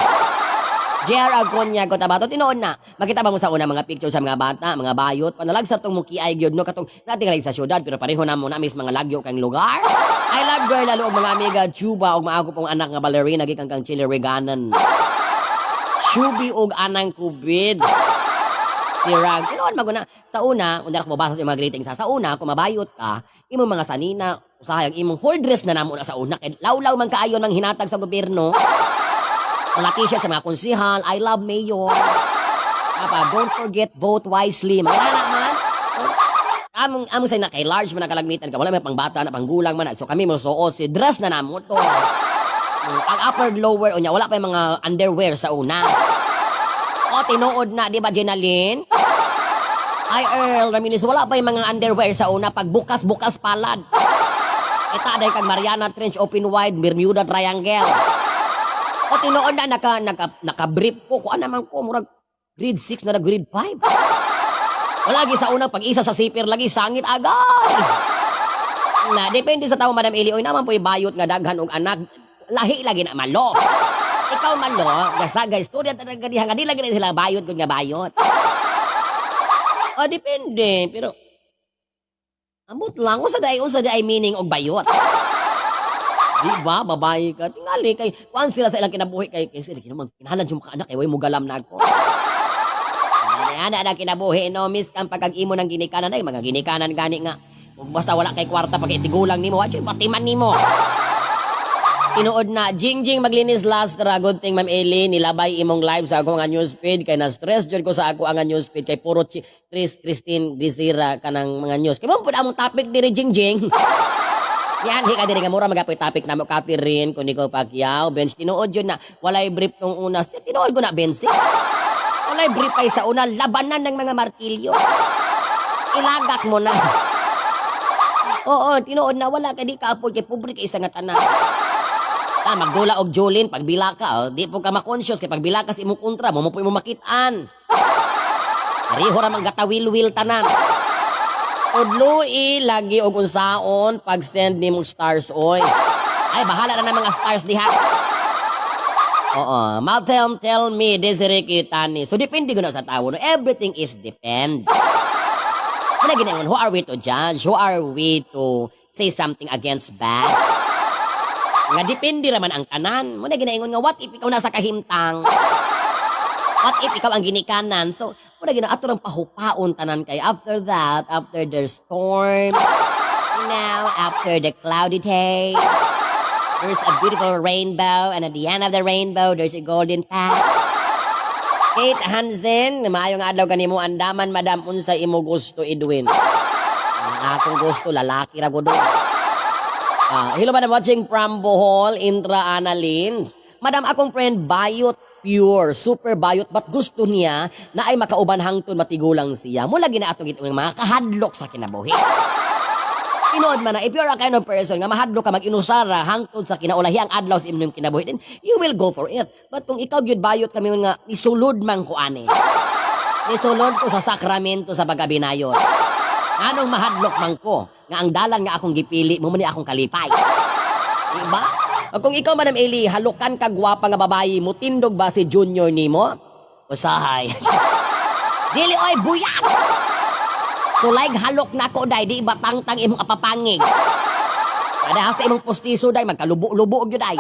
JR Agonya ko tabato tinuod na. Makita ba mo sa una mga picture sa mga bata, mga bayot, panalag sa tong mukiay gyud, no, katong natin sa syudad pero pareho na mo na mis mga lagyo kang lugar. I love girl lalo og mga amiga Juba og maako pong anak nga ballerina gikan kang Chile Reganan. Shubi og anang kubid. Si Rag, tinuod maguna. Sa una, undar ko mabasa sa imong mga greetings ha. Sa una, kung mabayot ka, imong mga sanina, usahay ang imong whole dress na namo na sa una. Kay lawlaw man kaayon mang hinatag sa gobyerno. Mga T-shirt sa mga konsihal, "I love mayor." Apa, "Don't forget, vote wisely." Mga anak man. Among among say na kay large man ang kalagmitan ka, wala may pangbata na panggulang man na. So kami mo suot si dress na namo to. Ang upper lower unya wala pa yung mga underwear sa una. O tinuod na, di ba, Jenaline? Ay Earl Ramirez, wala pa yung mga underwear sa una pag bukas-bukas palad. Ita dahil kag Mariana Trench open wide, Bermuda Triangle. O tinuod na naka naka naka-brief ko kuan naman ko murag grade 6 na grade 5. Wala lagi sa unang pag-isa sa zipper lagi sangit agay. Na depende sa tao, Madam Eli, oy, naman po bayot nga daghan og anak, lahi lagi na malo. Ikaw malo, gasaga istorya talaga diha nga di lagi na sila bayot gud nga bayot. O depende, pero ambot lang unsa day meaning og bayot. Di ba, babae ka, tingali kay kuan sila sa ilang kinabuhi kay sila kinamang kinahanglan jud maka anak kay way mo galam na ako. Ay, ana na kinabuhi, no, miss kang pagkag imo ng ginikanan ay mga ginikanan gani nga basta wala kay kwarta pag itigulang nimo, wa batiman nimo. Tinuod na, Jing Jing maglinis last ra. Good thing, Ma'am Eli, nilabay imong live sa ako nga newsfeed kay na stress jud ko sa ako ang newsfeed kay puro Chris Christine Desira kanang mga news. Kay mo pud among topic diri, Jing Jing. Yan, hi ka diri nga mura magapoy topic namo Catherine kun ikaw Pacquiao, bench tinuod yun na walay brief nung una. Siya, tinuod ko na bench. Walay brief ay sa una labanan ng mga martilyo. Ilagak mo na. Oo, tinuod na wala ka di ka apod kay pobre kay isa nga tanan. Ah, magdula og Jolene pagbila ka, oh, di po ka ma-conscious kay pagbila ka sa imong kontra, mo mo po imo makit-an. Pareho ra man gatawil-wil tanan. Tudloi lagi og unsaon pag-send nimong stars oy. Ay bahala na ng mga stars diha. Oo, Malcolm tell me Desiree Kitani. So depende ko na sa tao, no? Everything is depend. Muna ginayon, who are we to judge? Who are we to say something against bad? Nga depende raman ang tanan. Muna ginaingon nga what if ikaw nasa kahimtang? What if ikaw ang ginikanan? So, muna gina ato rang pahupaon tanan kay after that, after the storm, after the cloudy day, there's a beautiful rainbow, and at the end of the rainbow, there's a golden path. Kate Hansen, maayong adlaw kanimo andaman, madam, unsa imo gusto, Edwin? Ang akong gusto lalaki ra gud. Ah, hello madam, watching from Bohol, Intra Annalyn. Madam, akong friend bayot pure, super bayot, but gusto niya na ay makauban hangtod matigulang siya. Mula gina atong itong mga kahadlok sa kinabuhi. Tinuod man na, if you're a kind of person nga mahadlok ka mag-inusara hangtod sa kinaulahi ang adlaw sa imong kinabuhi, then you will go for it. But kung ikaw gyud bayot kami nga isulod man ko ani. Isulod ko sa sakramento sa pagkabinayot. Nganong mahadlok man ko nga ang dalan nga akong gipili mo man ni akong kalipay? Diba? O kung ikaw, Madam Eli, halukan ka gwapa nga babayi, mutindog ba si Junior nimo? Usahay. Dili oy, buyag! Sulay halok nako day, di ba tangtang imong apapangig? Kada hasta imong postiso day, magkalubo-lubo gyud day.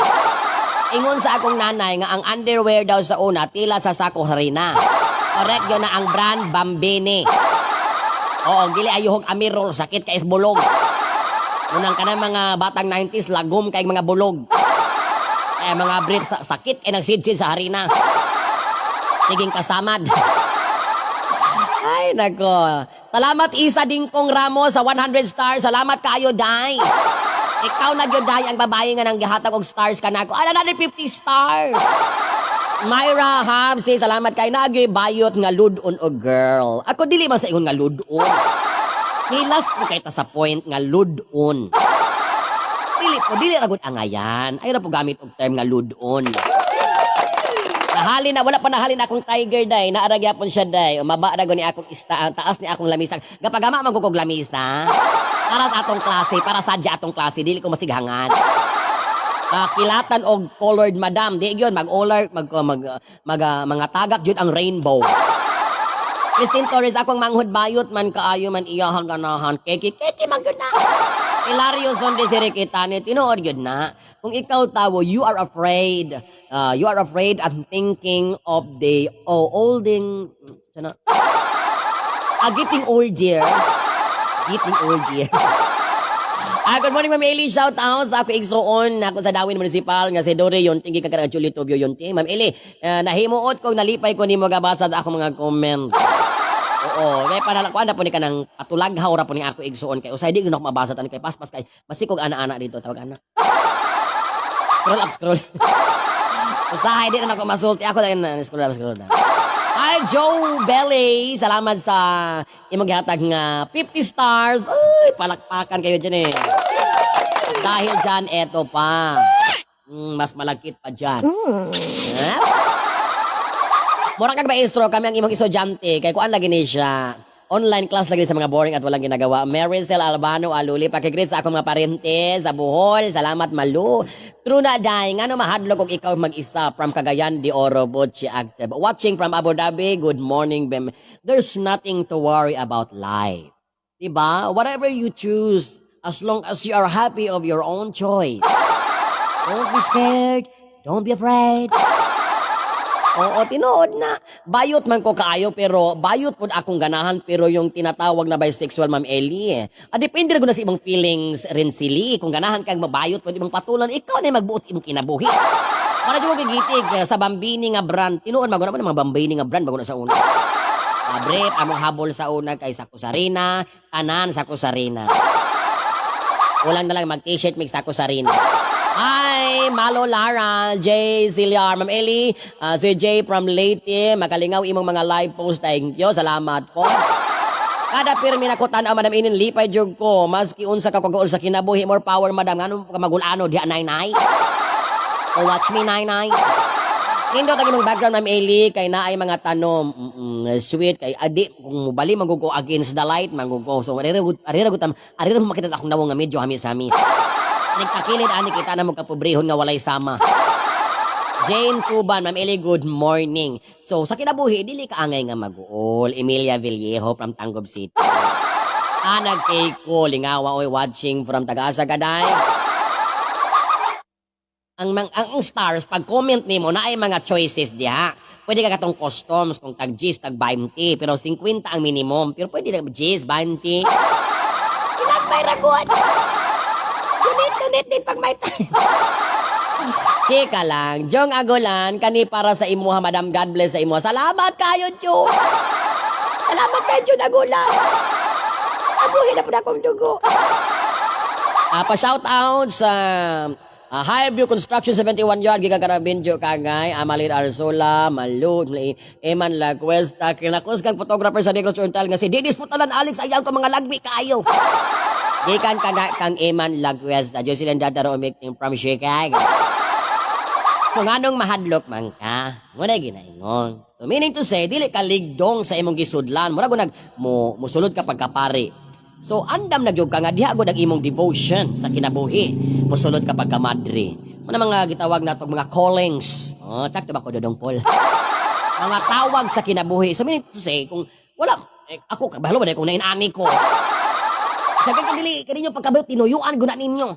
Ingon sa akong nanay nga ang underwear daw sa una tila sa sako harina. Correct yun na ang brand Bambini. Oo, dili ayuhog Amirol, sakit kay bulog. Unang ka mga batang 90s, lagom kay mga bulog. Kaya mga brief, sakit kay nagsidsid sa harina. Siging kasamad. Ay, nako. Salamat, Isa Dingkong Ramos, sa 100 stars. Salamat kaayo, Day. Ikaw na gyud, Day, ang babae nga nang gihatag og stars kanako. Ala, 150 stars. Myra Habsi, salamat kay nagyoy bayot nga ludon o girl. Ako dili man sa ingon nga ludon. Hilas ko kay ta sa point nga ludon. Dili po, dili ra gud angayan. Ay ra po gamit og term nga ludon. Nahali na, wala pa nahalin akong tiger day. Naara gyapon siya day. Umaba ra ni akong ista, ang taas ni akong lamisa. Gapagama man ko kog lamisa. Para sa atong klase, para sadya atong klase, dili ko masighangan. Kilatan og colored, madam, di gyud mag olar mag mag, mag, mga tagak jud ang rainbow. Christine Torres, akong manghod bayot man kaayo man iya ganahan. Keki keki man gyud na. Hilario Sonde si Rikitani, tinuod gyud na. Kung ikaw tawo, you are afraid. You are afraid and thinking of the oh, olding, sana, getting older. Getting older. Good morning, Ma'am Eli. Shout out sa ako igsuon ako sa Dawin Municipal nga si Dory Yonting gikan ka Julie Tobio Yonting. Ma'am Eli, nahimuot ko nalipay ko nimo gabasa sa akong mga comment. Oo, kay para kuan na po ni kanang patulaghaw ra po ni ako igsuon kay usay di gud ako mabasa tan kay paspas kay masikog ana-ana dito tawag ana. Scroll up, scroll. Usahay di na ako masulti ako dahil na scroll up, scroll down. Hi, Joe Belly! Salamat sa imong gihatag nga 50 stars. Uy, palakpakan kayo dyan eh. At dahil dyan, eto pa. Mas malagkit pa dyan. Eh? Mura kag maestro, kami ang imong estudyante. Kay kuan lagi ni siya. Online class lagi sa mga boring at walang ginagawa. Maricel Albano Aluli, pakigreet sa akong mga parente sa Bohol. Salamat, Malu. True na, day. Ngano mahadlok og ikaw mag-isa from Cagayan de Oro, Butchie Active. Watching from Abu Dhabi. Good morning, Bem. There's nothing to worry about life. Diba? Whatever you choose, as long as you are happy of your own choice. Don't be scared. Don't be afraid. Oo, tinuod na. Bayot man ko kaayo pero bayot pod akong ganahan pero yung tinatawag na bisexual, Ma'am Ellie eh. Depende ra gud na sa imong feelings rin sili. Kung ganahan kang mabayot pod imong patulan, ikaw na magbuot sa imong kinabuhi. Para jud ko gigitig sa Bambini nga brand. Tinuod maguna man mga Bambini nga brand bago na sa una. Brief, among habol sa una kay sa Kusarina, tanan sa Kusarina. Kulang na lang mag t-shirt mig sa Kusarina. Hi, Malo Lara, Jay Ziliar, Ma'am Eli, si Jay from Leyte, makalingaw imong mga live post. Thank you, salamat po. Kada pirmi na ko tan-aw, Madam Inin, lipay jud ko. Maski unsa ka kagaol sa kinabuhi, more power, madam. Ngano ka magulano diha, nay nay? O watch me, nay nay. Nindot ang imong background, Ma'am Eli, kay naay mga tanom. Sweet kay adi kung mubali magugo against the light magugo. So arira gud tam arira mo makita sa akong nawong nga medyo hamis-hamis. Nagtakilid ani kita na magkapobrehon nga walay sama. Jane Cuban, Ma'am Eli, good morning. So, sa kinabuhi, dili ka angay nga maguol. Emilia Villejo from Tangub City. Anag Keiko, lingawa oy, watching from Tagasa Gaday. Ang stars, pag comment nimo na ay mga choices diha. Pwede ka katong customs kung tag G's, tag 20, pero 50 ang minimum. Pero pwede na G's, 20. Pinagmay ragon. Donate, donate din pag may time. Chika lang. Jong Agolan, kani para sa imuha, madam. God bless sa imuha. Salamat kayo, Jong. Salamat kayo, Jong Agolan. Abuhin na po na akong dugo. Pa-shout out sa Highview Construction 71 Yard, Giga Carabinjo Kagay, Amalin Arzola, Malu, Eman La Cuesta, kinakos kang photographer sa Negros Oriental nga si Didis Putalan Alex, ayaw ko mga lagbi kaayo. Gikan ka na kang Eman La Cuesta, Jocelyn Dadaro Umikting from Chicago. So nganong mahadlok man ka? Muna ginaingon. So meaning to say, dili ka ligdong sa imong gisudlan. Mura nag mo musulod ka pagkapari. So andam na gyud ka nga diha gud ang imong devotion sa kinabuhi. Mosulod ka pagkamadre. Muna mga gitawag nato mga callings. Oh, sakto ba ko, Dodong Paul? Mga tawag sa kinabuhi. So meaning to say, kung wala, eh, ako, kabalo ba kung nainani ko? Sabi ko, dili, kaninyo pagkabayot, tinuyuan guna ninyo.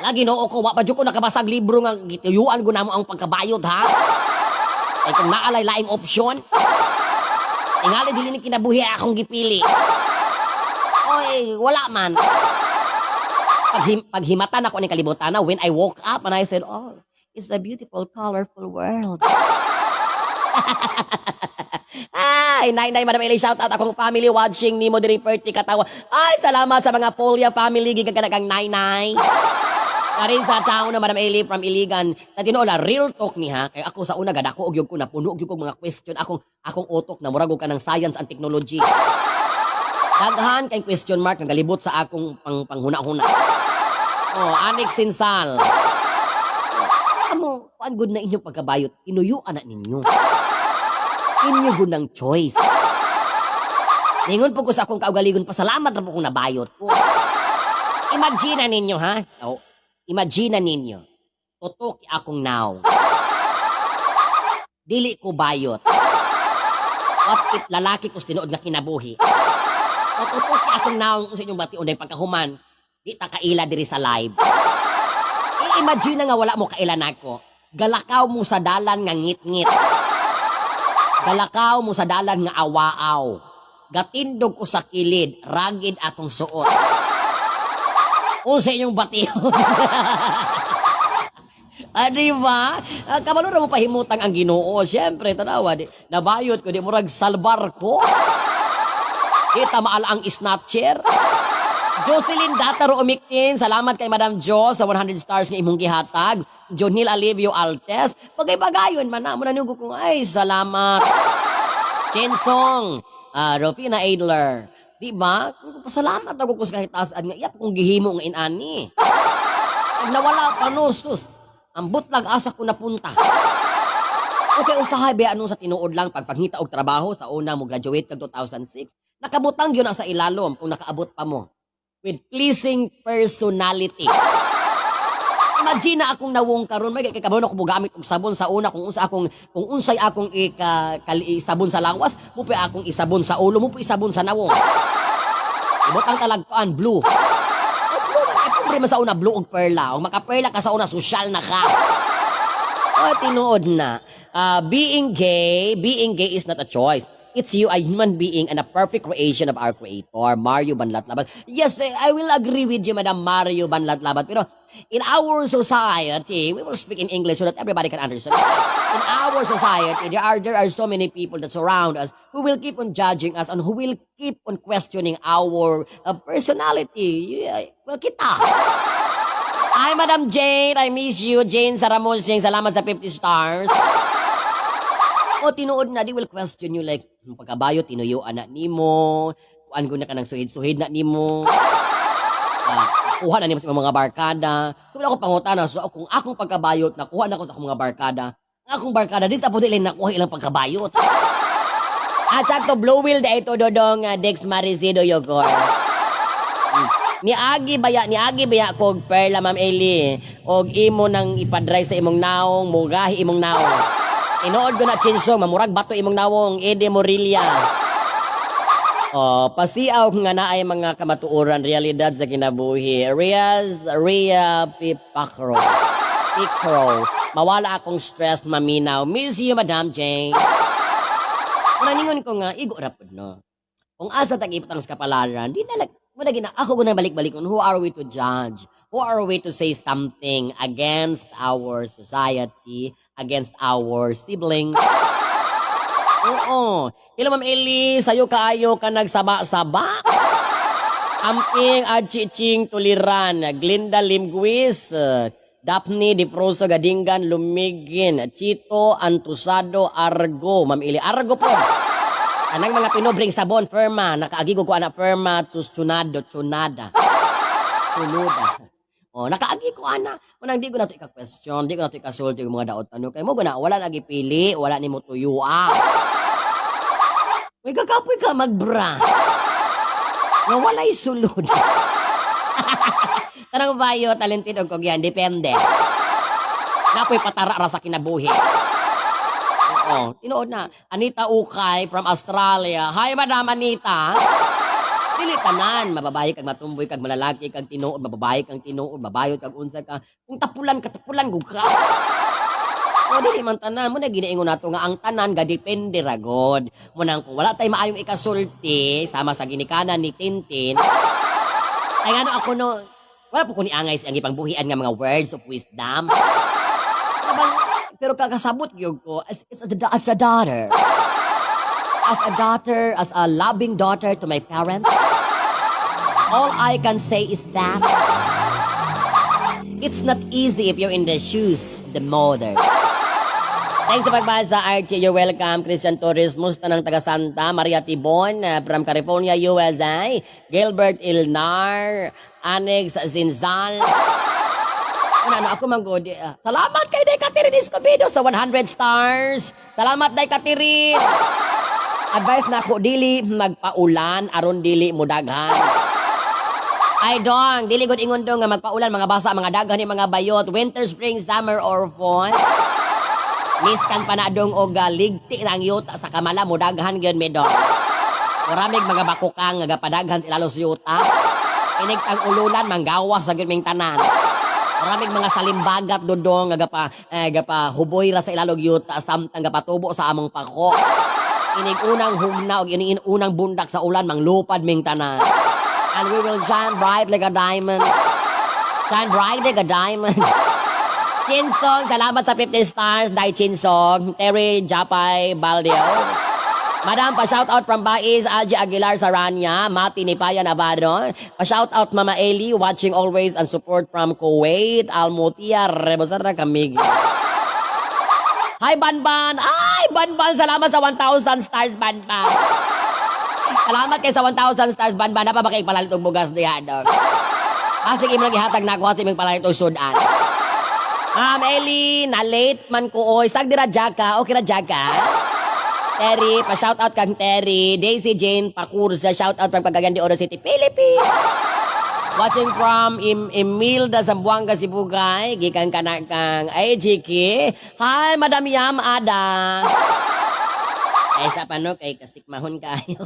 Lagi noo ko, wa pa jud ko nakabasag libro nga gituyuan ko namo ang pagkabayot, ha? Ay kung naalay laing option, tingali dili ni kinabuhi akong gipili. Oy, wala man. Paghimatan ako ni kalibutan na when I woke up and I said, "Oh, it's a beautiful, colorful world." Ay, nay, nay, Madam Eli, shout out akong family watching nimo diri, perti katawa. Ay, salamat sa mga Polya family, gikan ka kang nay, nay. Karin sa town na Madam Eli from Iligan. Na tinuod real talk ni ha. Kay ako sa una gadako og yug ko, napuno og yug ko mga question akong utok na murag og kanang science and technology. Daghan kay question mark nga galibot sa akong panghuna-huna. Oh, Anik Sinsal. Amo, kuan gud na inyong pagkabayot, tinuyuan na ninyo. Inyo gud ng choice. Ningon po ko sa akong kaugalingon, pasalamat na po kung nabayot ko. Imagine na ninyo, ha? Oh, imagine na ninyo. Tutok akong nawong. Dili ko bayot. What if lalaki ko sa tinuod nga kinabuhi? O tutok akong nawong sa inyong bation dahil pagkahuman, di ta kaila diri sa live. I-imagine na nga wala mo kaila nako. Galakaw mo sa dalan nga ngit-ngit. Galakaw mo sa dalan nga awaaw. Gatindog ko sa kilid, ragid akong suot. Unsa inyong bation? Ah, di ba? Ah, kabalo ra mo pahimutang ang Ginoo. Siyempre, tanawa, di, nabayot ko, di murag salbar ko. Kita maala ang snatcher. Jocelyn Dataro Umiktin, salamat kay Madam Jo sa 100 stars nga imong gihatag. Jonil Alivio Altes, bagay-bagayon man na mo na ko, ay salamat. Chensong, Rufina Adler, di ba? Kung pasalamat ako ko sa kahitasan nga iya kong gihimo nga inani. Pag nawala pa no, sus, ambot lang asa ko napunta. Okay, usahay ba ano sa tinuod lang pagpangita og trabaho sa una mo graduate kag 2006, nakabutang yun na sa ilalom kung nakaabot pa mo. With pleasing personality. Imagine na akong nawong karon, may kay kabalo ako mogamit og sabon sa una kung unsay akong ika kali, sabon sa lawas, mo pa akong isabon sa ulo, mo pa isabon sa nawong. Ibutang talagkuan blue. Oh, blue man kay pobre man sa una, blue og perla. Og makaperla ka sa una, social na ka. Oh, tinuod na. Ah, being gay is not a choice. It's you, a human being and a perfect creation of our Creator. Mario Banlatlabat. Yes, eh, I will agree with you, Madam Mario Banlatlabat. Pero in our society, we will speak in English so that everybody can understand. In our society, there are so many people that surround us who will keep on judging us and who will keep on questioning our personality. Yeah, well, kita. Hi, Madam Jane. I miss you. Jane Saramusing. Salamat sa 50 stars. O, tinuod na, they will question you like, "Pagkabayo, tinuyuan na nimo, kuan ko na ka ng suhid-suhid na nimo. Ah, nakuha na nimo sa imong mga barkada." So, wala ko pangutana. So, kung akong pagkabayot, nakuha na ko sa akong mga barkada. Ang akong barkada, di sa po nila nakuha ilang pagkabayot. At sakto, blue wheel da ito, Dodong Dex Maricido Yogor. Niagi baya kog perla, Ma'am Eli, og imo nang ipadry sa imong naong, mugahi imong naong. Tinuod ko na, Chinsong, mamurag bato imong nawong, Ede Morelia. Oh, pasiaw nga naay mga kamatuoran, realidad sa kinabuhi. Riaz Ria Pipakro. Pikro. Mawala akong stress maminaw. Miss you, Madam Jane. Kung ningon ko nga, igo ra pud no. Kung asa tag iputang sa kapalaran, di na lang, wala gina, ako guna balik-balik who are we to judge? Who are we to say something against our society, against our siblings? Oo. Hello, Ma'am Eli, sayo kaayo ka nagsaba-saba. Amping Achiching Tuliran, Glinda Limguis, Daphne Difroso Gadingan Lumigin, Chito Antusado Argo, Ma'am Eli, Argo po. Anang mga pinobring sabon, firma, nakaagi ko ana firma, tsunado, tsunada. Tsunoda. Oh, nakaagi ko ana. Manang di ko na to ika-question, di ko na to ikasulti yung mga daot ano kay mo guna wala lagi pili, wala nimo tuyua. May kakapoy ka magbra. Nga walay sulod. Tanang bayo, talented og kogyan, depende. Napoy patara ra sa kinabuhi. Oo, tinuod na. Anita Ukay from Australia. Hi, Madam Anita. Dili tanan, mababae kag matumboy kag malalaki kag tinuod, mababae kang tinuod, mabayot kag unsa ka. Kung tapulan ka, tapulan gud ka. O dili man tanan mo na ginaingon nato nga ang tanan ga depende ra god. Mo nang kung wala tay maayong ikasulti sama sa ginikanan ni Tintin. Ay ngano ako no, wala po ko ni angay sa ang ipangbuhian nga mga words of wisdom. Pero bang, pero kakasabot gyud ko as a daughter. As a daughter, as a loving daughter to my parents. All I can say is that it's not easy if you're in the shoes of the mother. Thanks sa pagbasa, Archie. You're welcome. Christian Torres, musta ng taga Santa Maria Tibon, from California, USA. Gilbert Ilnar, Annex Zinzal. Ano, ano, ako man gud. Salamat kay Day Catherine Escobedo sa 100 stars. Salamat, Day Catherine. Advice na ako, dili magpaulan aron dili mo daghan. Ay dong, dili gud ingon dong nga magpaulan mga basa, mga daghan ni mga bayot, winter, spring, summer or fall. Miskan pa na dong og ligti ra ang yuta sa kamala, mo daghan gyud mi dong. Muramig mga bakukang nga gapadaghan sila sa yuta. Inig tang ululan manggawas sa gyud ming tanan. Maraming mga salimbagat dodong nga gapa huboy ra sa ilalog yuta samtang gapatubo sa among pako. Inig unang hugna og inig unang bundak sa ulan, manglupad ming tanan. And we will shine bright like a diamond. Shine bright like a diamond. Chinsong, salamat sa 50 stars, Dai Chinsong, Terry Japay Baldio. Madam, pa-shout out from Bais, Algie Aguilar Saranya, Mati Nipaya Navarro. Pa-shout out Mama Eli, watching always and support from Kuwait, Almutia, Rebosara Kamig. Hi, Banban! Ay, Banban! Salamat sa 1,000 stars, Banban! Salamat kay sa 1,000 stars, Banban. Napa ba kay palalit og bugas diha, dog? Asig imo lang gihatag na ako, asig imong palalit og sudan. Ma'am Eli, na late man ko oy. Sag dira Jaka, okay ra Jaka? Terry, pa shout out kang Terry. Daisy Jane Pacursa, shout out from Cagayan de Oro City, Philippines. Watching from Emilda Zamboanga, Sibugay, gikan kana kang AJK. Hi, Madam Yam Ada. Ay sa pano kay kasikmahon kayo.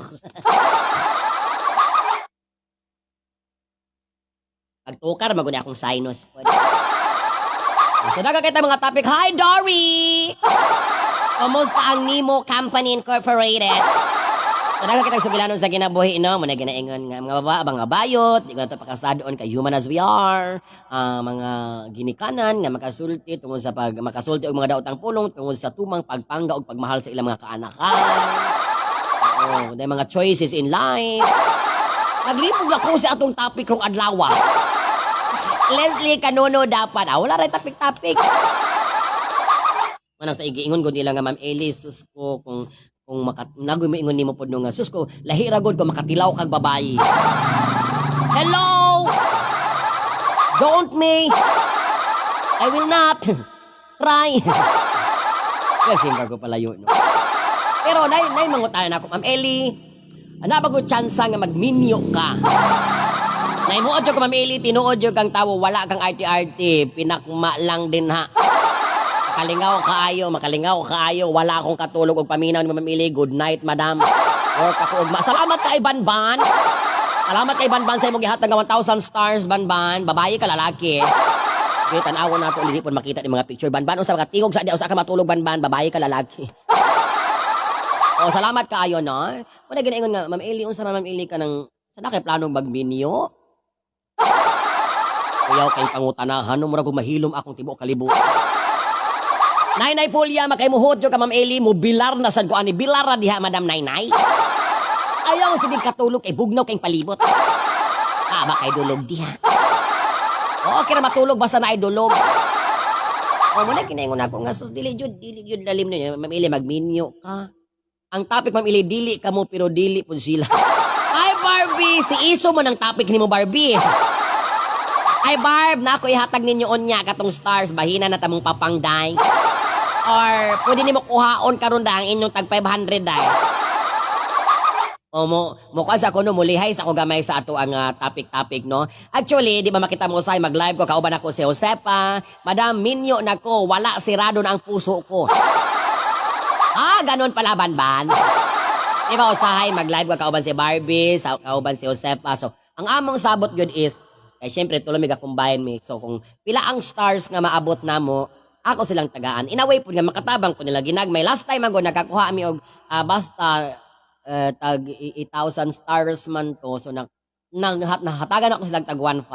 Pagtukar maguni akong sinus. Ah, so daga kita mga topic. Hi, Dory! Kumusta ang Nemo Company Incorporated? So daga kita sugilanon sa kinabuhi, no? Muna ginaingon nga mga baba, mga bayot, di ko na ito pakasadon kay human as we are, mga ginikanan nga makasulti tungod sa pag makasulti og mga daotang pulong tungod sa tumang pagpangga og pagmahal sa ilang mga kaanakan. Oo, dahil mga choices in life. Naglipog na ko sa atong topic rong adlaw. Leslie Canuno dapat. Ah, wala rin topic-topic. Manang sa igiingon ko nila nga Ma'am Ellie, sus ko, kung makat nagoy mo ingon nimo pod no nga sus ko, lahi ra gud kung makatilaw kag babayi. Hello! Don't me! I will not try. Kasi ko palayo, no. Pero nay mangutanan ako, Ma'am Ellie, ana ba gud tsansa nga magminyo ka? Naimuod jud ko, Ma'am Ellie, tinuod jud kang tawo, wala kang RT-RT, pinakma lang din ha. Makalingaw kaayo, makalingaw kaayo, wala akong katulog og paminaw ni Ma'am Ellie. Good night, madam. Work ako ugma. Salamat kay Banban. Salamat kay Banban sa imong gihatag nga 1,000 stars, Banban. Babae ka, lalaki? Okay, tan-awon nato hindi po makita ni mga picture. Banban, unsa ka tingog sa di usa ka matulog, Banban, babae ka, lalaki? Oh, salamat kaayo no. Wala ginaingon nga Ma'am Ellie, unsa man Ma'am Ellie ka ng sa na kay planong magminyo? Kuyaw kay pangutanahan no, murag mahilom akong tibuok kalibutan. Nainay Pulya, makaimuhod ka Ma'am Ellie, mo bilar na sad ko ani bilar ra diha Madam Nainay. Ayaw sige katulog kay bugnaw kay palibot. Ah, ba kay dulog diha. Oo, kira matulog basta na ay dulog. O mo na kinaingon ako nga sus dili jud lalim ninyo Ma'am Ellie magminyo ka. Ang topic Ma'am Ellie dili kamo pero dili pud sila. Ay Barbie, si Iso mo ng topic nimo Barbie. Ay Barb, na ako ihatag ninyo unya katong stars bahina na tamong papangday. Or pwede nimo kuhaon karon da ang inyong tag 500 day. O mo kuan sa ako no, mulihay sa ako gamay sa ato ang topic-topic, no. Actually, di ba makita mo usay mag-live ko, kauban ako si Josefa. "Madam, minyo na ko, wala, sirado na ang puso ko." Ah, ganun pala, Banban. Di ba usahay mag-live ko kauban si Barbie, sa kauban si Josefa. So, ang among sabot gyud is kay syempre tulo mi ga-combine mi. So kung pila ang stars nga maabot namo, ako silang tagaan. In a way pud nga makatabang ko nila ginagmay. Last time ago nakakuha mi og basta tag 1,000 stars man to. So nang nahatagan ako silang tag 1.5.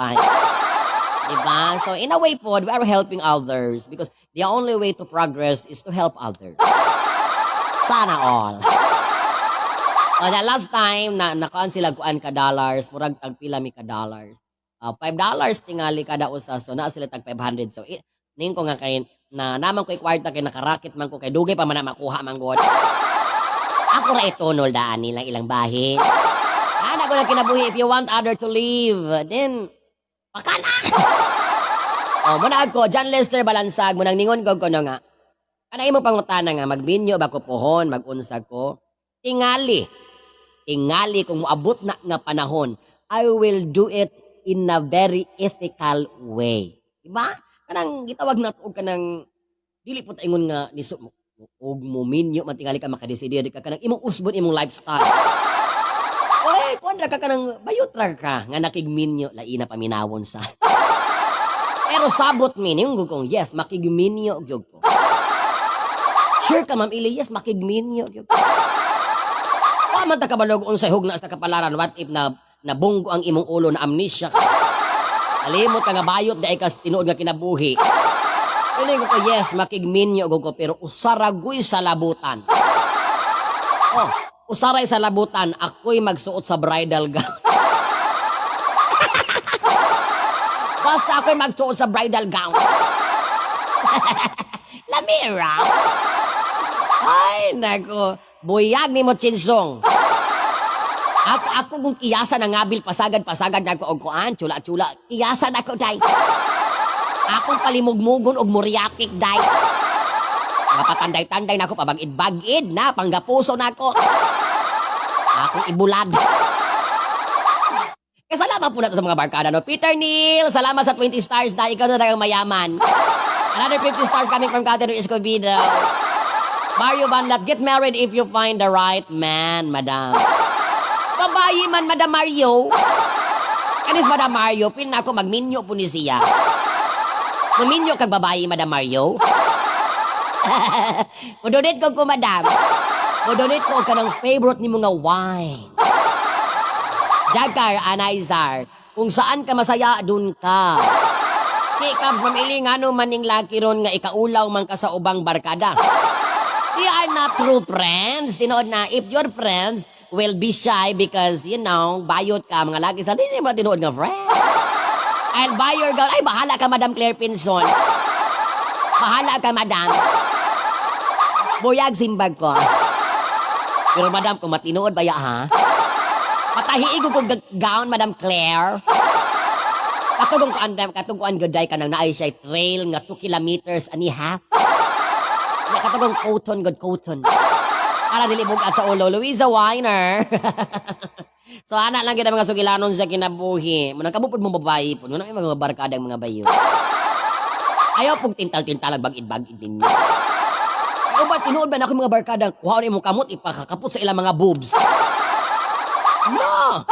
Diba? So in a way pod, we are helping others because the only way to progress is to help others. Sana all. O, the last time na nakuan sila kuan ka dollars, murag tag pila mi ka dollars. $5 tingali kada usa, so naa sila tag 500. So ning ko nga kay na naman ko'y kwarta kay nakarakit man ko kay dugay pa man na makuha man gud. Ako ra itunol daan nilang ilang bahin. Ana ko na kinabuhi, if you want other to live, then pakana. Oh, muna ako, John Lester Balansag, munang ningon ko kuno nga. Kana imong pangutana nga magminyo ba ko pohon, magunsa ko? Tingali. Tingali kung moabot na nga panahon, I will do it in a very ethical way. Diba? Kanang gitawag na og kanang dili po ta ingon nga niso og mominyo man, tingali ka makadesidir ka kanang imong usbon imong lifestyle. Oy, kuan ra ka kanang bayot ra ka nga nakigminyo, laina paminawon sa. Pero sabot mi ning kong yes, makigminyo gyud ko. Sure ka, Ma'am Ili? Yes, makigminyo gyud ko. Wa man ta kabalog unsay hugna sa kapalaran. What if na nabunggo ang imong ulo, na amnesia ka? Kalimot ka nga bayot di ay kas tinuod nga kinabuhi. Pero ko, yes, makigminyo ko pero usaragoy sa labutan. Oh, usaray sa labutan, ako'y magsuot sa bridal gown. Basta ako'y magsuot sa bridal gown. Lamira. Ay, nako. Buyag ni mo, Chinsong. Ako kung kiyasan ang ngabil, pasagad-pasagad na ako og kuan, chula-chula. Kiyasan ako, day. Akong palimugmugon og muriakik, day. Mga patanday-tanday na ako, pabagid-bagid na, panggapuso na ako. Akong ibulad. Kaya salamat po nato sa mga barkada, no? Peter Neil, salamat sa 20 stars na ikaw na talagang mayaman. Another 50 stars coming from Catherine Escobedo. Mario Banlat, "Get married if you find the right man, madam." Babayi man, Madam Mario. Kanis Madam Mario, feel na ako magminyo po ni siya. Muminyo kag babayi, Madam Mario? Mo-donate ko, madam. Mo-donate ko ka ng favorite ni nga wine. Jakar Anaizar, kung saan ka masaya, dun ka. Si Cubs, mamili nga no maning laki ron nga ikaulaw man ka sa ubang barkada. They are not true friends. Tinood na, if your friends will be shy because, bayot ka, mga laki sa, di mo tinuod nga friend. "I'll buy your gown." Ay, bahala ka, Madam Claire Pinson. Bahala ka, Madam. Buyag simbag ko. Pero Madam, kung matinuod ba ya, ha? Patahiig ko kong gown, Madam Claire. Katugong kuan, katong kuan gud ka nang naay siya trail nga 2 kilometers and a half. Na katugong cotton good cotton. Para dili bugat sa ulo. Louisa Weiner. So ana lang kita mga sugilanon sa kinabuhi. Munang kabupod mo babae po. Munang mga barkadang mga bayo. Ayaw pong tintal-tintal bagid-bagid ninyo. Ayaw ba, tinuod ba na ako mga barkadang kuha imong kamot, ipakakapot sa ilang mga boobs? No!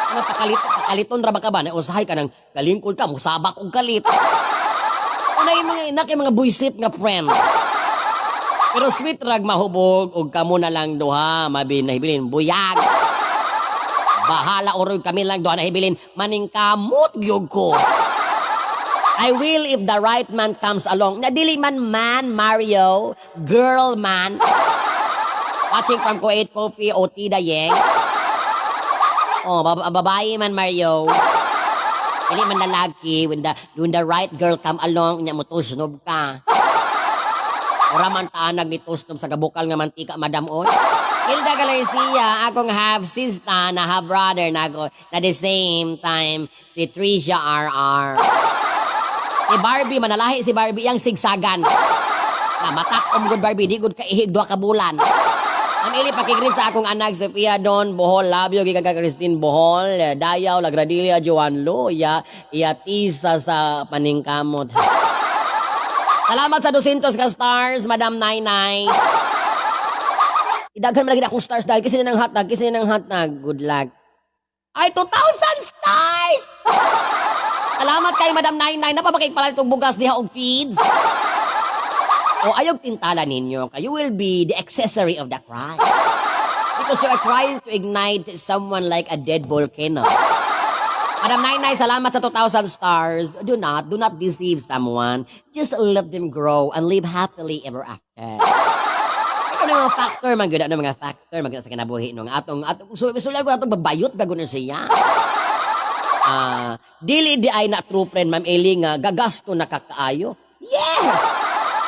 Ano, pakalit, pakaliton ra ba ka ba? Na usahay ka ng kalingkod ka, musabak og kalit. Una yung mga inak, yung mga buisit nga friend. Pero sweet rag mahubog og kamo na lang duha, mabi nahibilin buyag. Bahala oroy kami lang duha nahibilin, maningkamot gyud ko. I will if the right man comes along. Na dili man man, Mario, girl man. Watching from Kuwait, Coffee, Otida Yeng. Oh, babae man, Mario. Dili man lalaki when the right girl come along, nya mo tusnob ka. Ora man tanag ni tusnob sa gabukal nga mantika, madam oy. Hilda Galarcia, akong half sister na half brother na ako na the same time si Tricia RR. Si Barbie, manalahi si Barbie yang sigsagan. Na matak om good Barbie, di good kaihig 2 ka bulan. Ma'am Eli, paki-greet sa akong anak, Sofia Don Bohol, Labio, gikan kay Christine Bohol, Dayaw, Lagradilia, Joan Loya, Iatisa sa Paningkamot. Salamat sa 200 ka stars, Madam Nainay. Idaghan man lagi akong stars dahil kasi nang hatag, kasi nang hatag. Good luck. Ay, 2,000 stars! Salamat kay Madam Nainay. Napapakik pala itong bugas diha og feeds. O ayog tintala ninyo, kayo will be the accessory of the crime. Because you are trying to ignite someone like a dead volcano. Madam Nainay, salamat sa 2,000 stars. Do not deceive someone. Just let them grow and live happily ever after. Ito na mga factor, man gud na mga factor, man gud sa kinabuhi no. Nga atong so, sulay ko atong babayot bago na siya. Ah, dili di ay na true friend, Ma'am Eli, nga gagasto na kakaayo. Yes!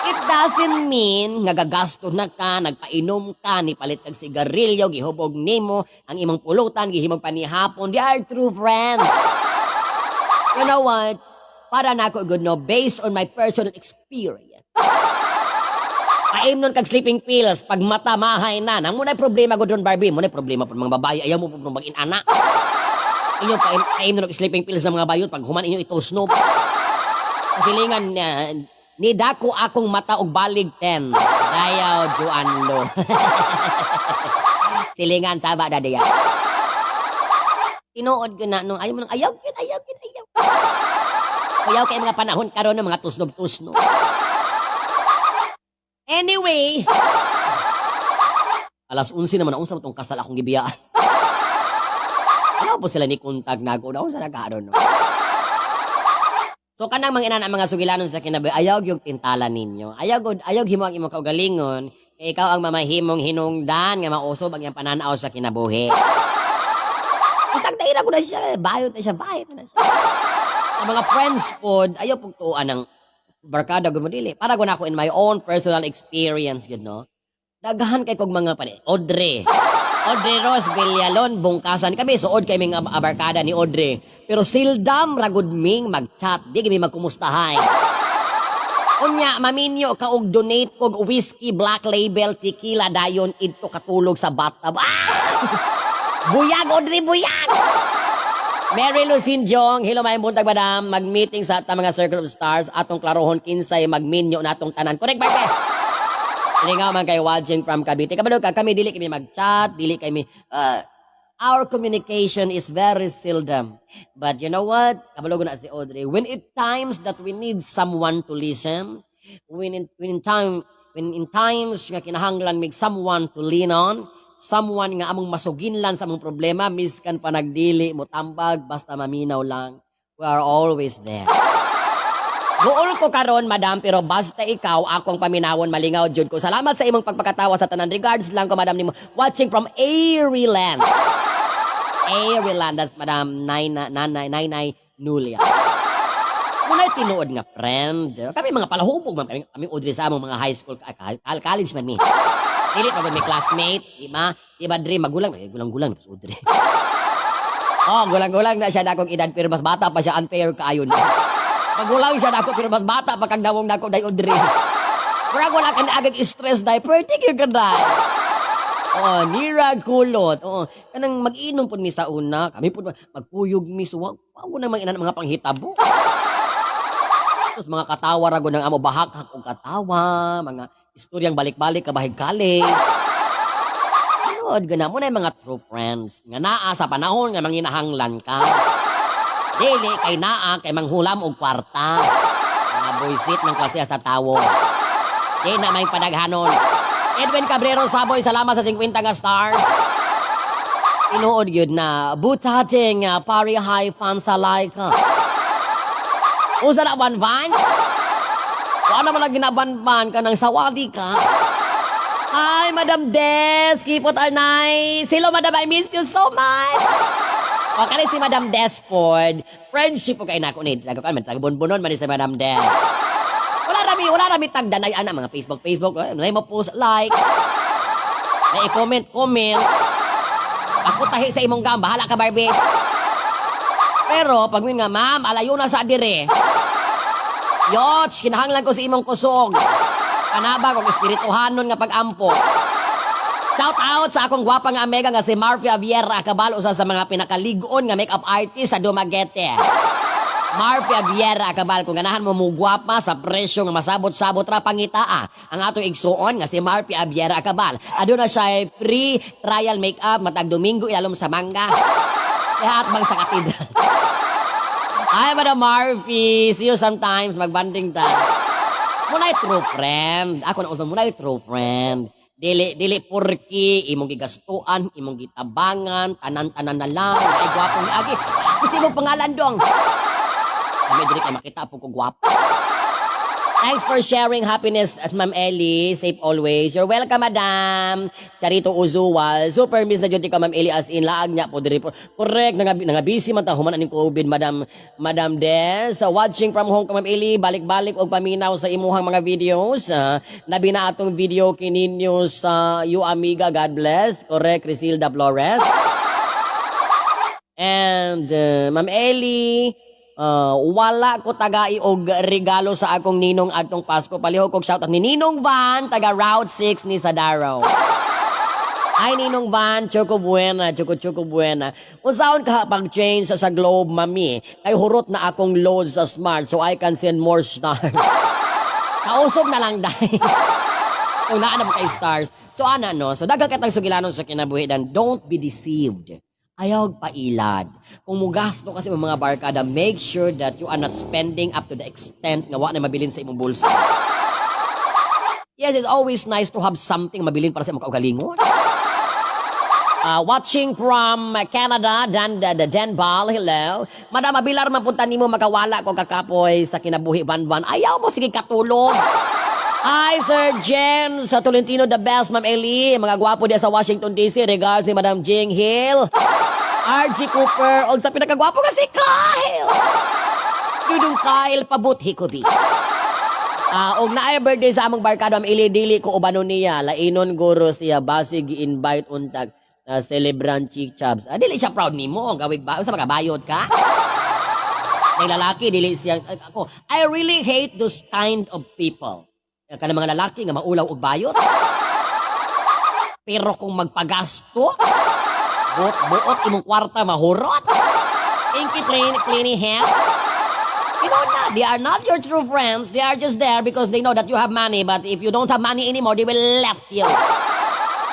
It doesn't mean nga gagasto na ka, nagpainom ka, ni palit kag sigarilyo, gihubog nimo ang imong pulutan, gihimog panihapon. They are true friends. You know what? Para nako good no, based on my personal experience. Paimnon kag sleeping pills, pag mata mahay na. Nang muna problema ko doon, Barbie. Muna problema po mga babae. Ayaw mo po mag ana. Inyo paimnon og sleeping pills ng mga bayot pag human inyo itusnob. Kasilingan ni dako akong mata og balig 10. Dayaw Juan Lo. Silingan saba dadaya. Tinuod ko na nung ayaw mo nang ayaw gyud, ayaw gyud, ayaw. Ayaw kay mga panahon karon ng mga tusnob-tusnob. Anyway, alas 11 naman na unsa man tong kasal akong gibiyaan. Ano po sila ni kontag na ako na unsa na karon no? So kanang mga ina mga sugilanon sa kinabuhi, ayaw yung tintala ninyo. Ayaw gud, ayaw himo ang imong kaugalingon kay ikaw ang mamahimong hinungdan nga mausob ang iyang pananaw sa kinabuhi. Bisag dahil ko na siya, bayot na siya, bayot na siya. Sa mga friends pod, ayaw pug tuan ng barkada gud mo dili. Para gud ako in my own personal experience gud no. Daghan kay kog mga pane. Audrey. Audrey Rose Villalon, bungkasan kami suod kay ming barkada ni Audrey. Pero seldom ra gud ming mag-chat, di kami magkumustahay. Unya, maminyo ka og donate og whiskey, Black Label, tequila dayon idto katulog sa bathtub. Ah! Buyag, Audrey, buyag! Mary Lucine Jong, hello, maayong buntag, madam. Mag-meeting sa ta mga Circle of Stars atong klarohon kinsay magminyo natong tanan. Correct, Barbie? Lingaw man kay watching from Cavite. Kabalo ka, kami dili kami mag-chat, dili kami our communication is very seldom. But you know what? Kabalo ko na si Audrey. When it times that we need someone to listen, when in times nga kinahanglan mig someone to lean on, someone nga among masuginlan sa among problema, miskan pa nagdili mo tambag, basta maminaw lang, we are always there. Guol ko karon, madam, pero basta ikaw akong paminawon, malingaw jud ko. Salamat sa imong pagpakatawa sa tanan. Regards lang ko, madam nimo. Watching from Airyland. Airyland, that's Madam Naina, Nanay, Nainay Nulia. Muna tinuod nga friend. Kami mga palahubog man kami, kami Audrey sa among mga high school, college man mi. Dili pa gud mi classmate, di ba? Di ba, Dre, magulang, eh, gulang-gulang na si Audrey. Oh, gulang-gulang na siya nakong edad pero mas bata pa siya, unfair kaayo na. Magulang siya nako pero mas bata pa kag nawong nako day Audrey. Murag wala ka na agad stress day, perti gyud ka day. Oo, nira kulot. Oo, kanang mag-inom pud mi sa una, kami pud magpuyog mi so wa wa na mga ina mga panghitabo. Tapos mga katawa ra gud ng amo bahak-hak og katawa, mga istoryang balik-balik kabahig kali. Tinuod gana mo na yung mga true friends nga naa sa panahon nga manginahanglan ka. Dili kay naa kay manghulam og kwarta. Mga buisit ng klase sa tawo. Di na may padaghanon. Edwin Cabrero Saboy, salamat sa 50 nga stars. Tinuod yun na butating pari high fan sa like. Unsa na banban? Wala naman ang ginabanban ka ng sawali ka. Hi, Madam Des. Keep it all nice. Hello, Madam. I miss you so much. O, kani si Madam Des pod. Friendship po kay nako ni. Taga kan, taga bonbonon man ni si Madam Des. Wala rami tagdanay ana mga Facebook, Facebook, eh, na mo post like. Na i-comment, comment. Ako tahi sa imong gam, bahala ka, Barbie. Pero pag nga, ma'am, alayo na sa dire. Yots, kinahanglan ko sa imong kusog. Kanabag og espirituhanon nga pag-ampo. Shout out sa akong gwapa nga amiga nga si Marfia Viera Cabal, usa sa mga pinakaligon nga makeup artist sa Dumaguete. Marfia Viera Cabal, kung ganahan mo mugwapa sa presyo nga masabot-sabot ra, pangitaa ang atong igsuon nga si Marfia Viera Cabal. Aduna siya free trial makeup matag Domingo ilalom sa mangga. Ihat bang sa katedral. Ay, Madam Marfy, see you sometimes, magbanding ta. Muna'y true friend. Ako na usman, muna'y true friend. Dili, dili porki, imong gigastuan, imong gitabangan, tanan-tanan na lang, ay gwapo ni Agi. Shh, kasi imong pangalan dong. Kami dili kay makita po ko gwapo. Thanks for sharing happiness at Ma'am Ellie. Safe always. You're welcome, Madam. Charito Uzuwal. Super miss na jud ka, Ma'am Ellie, as in laag niya po diri po. Correct, nga busy man ta human aning COVID, Madam Madam Des. So, watching from Hong Kong, Ma'am Ellie, balik-balik og paminaw sa imuhang mga videos. Nabi na atong video kininyo sa You Amiga. God bless. Correct, Crisilda Flores. And Ma'am Ellie, wala ko tagai og regalo sa akong ninong adtong Pasko. Palihog kog shout out ni Ninong Van, taga Route 6 ni Sadaro. Ay, Ninong Van, Choco Buena, Choco Choco Buena. Unsaon ka pag-change sa Globe, mami? Kay hurot na akong load sa Smart so I can send more stars. Kausog na lang dahil. Kung naa na mo kay stars. So ana no, so daghan kitang sugilanon sa kinabuhi dan don't be deceived. Ayaw pailad. Kung mugasto kasi mga barkada, make sure that you are not spending up to the extent nga wa na mabilin sa imong bulsa. Yes, it's always nice to have something mabilin para sa imong kaugalingon. Watching from Canada, Dan, the Dan Ball, hello. Madam Abilar, mapunta nimo makawala ko kakapoy sa kinabuhi banban. Ayaw mo, sige katulog. Hi, Sir Jen sa Tolentino, the best, Ma'am Eli. Mga gwapo diya sa Washington, DC. Regards ni Madam Jing Hill. RG Cooper, og sa pinakagwapo nga si Kyle. Dudong Kyle, pabuti ko bi. Ah, og naay birthday sa among barkada, Ma'am Eli, dili ko ubanon niya. Lainon guro siya basig gi-invite untag celebrant Chick Chabs. Ah, dili siya proud nimo, gawig ba? Sa makabayot ka? May lalaki dili siya ako. I really hate those kind of people. Kana mga lalaki nga maulaw og bayot. Pero kung magpagasto, buot buot imong kwarta mahurot. Inky plain plainy hair. You know na, they are not your true friends. They are just there because they know that you have money. But if you don't have money anymore, they will left you.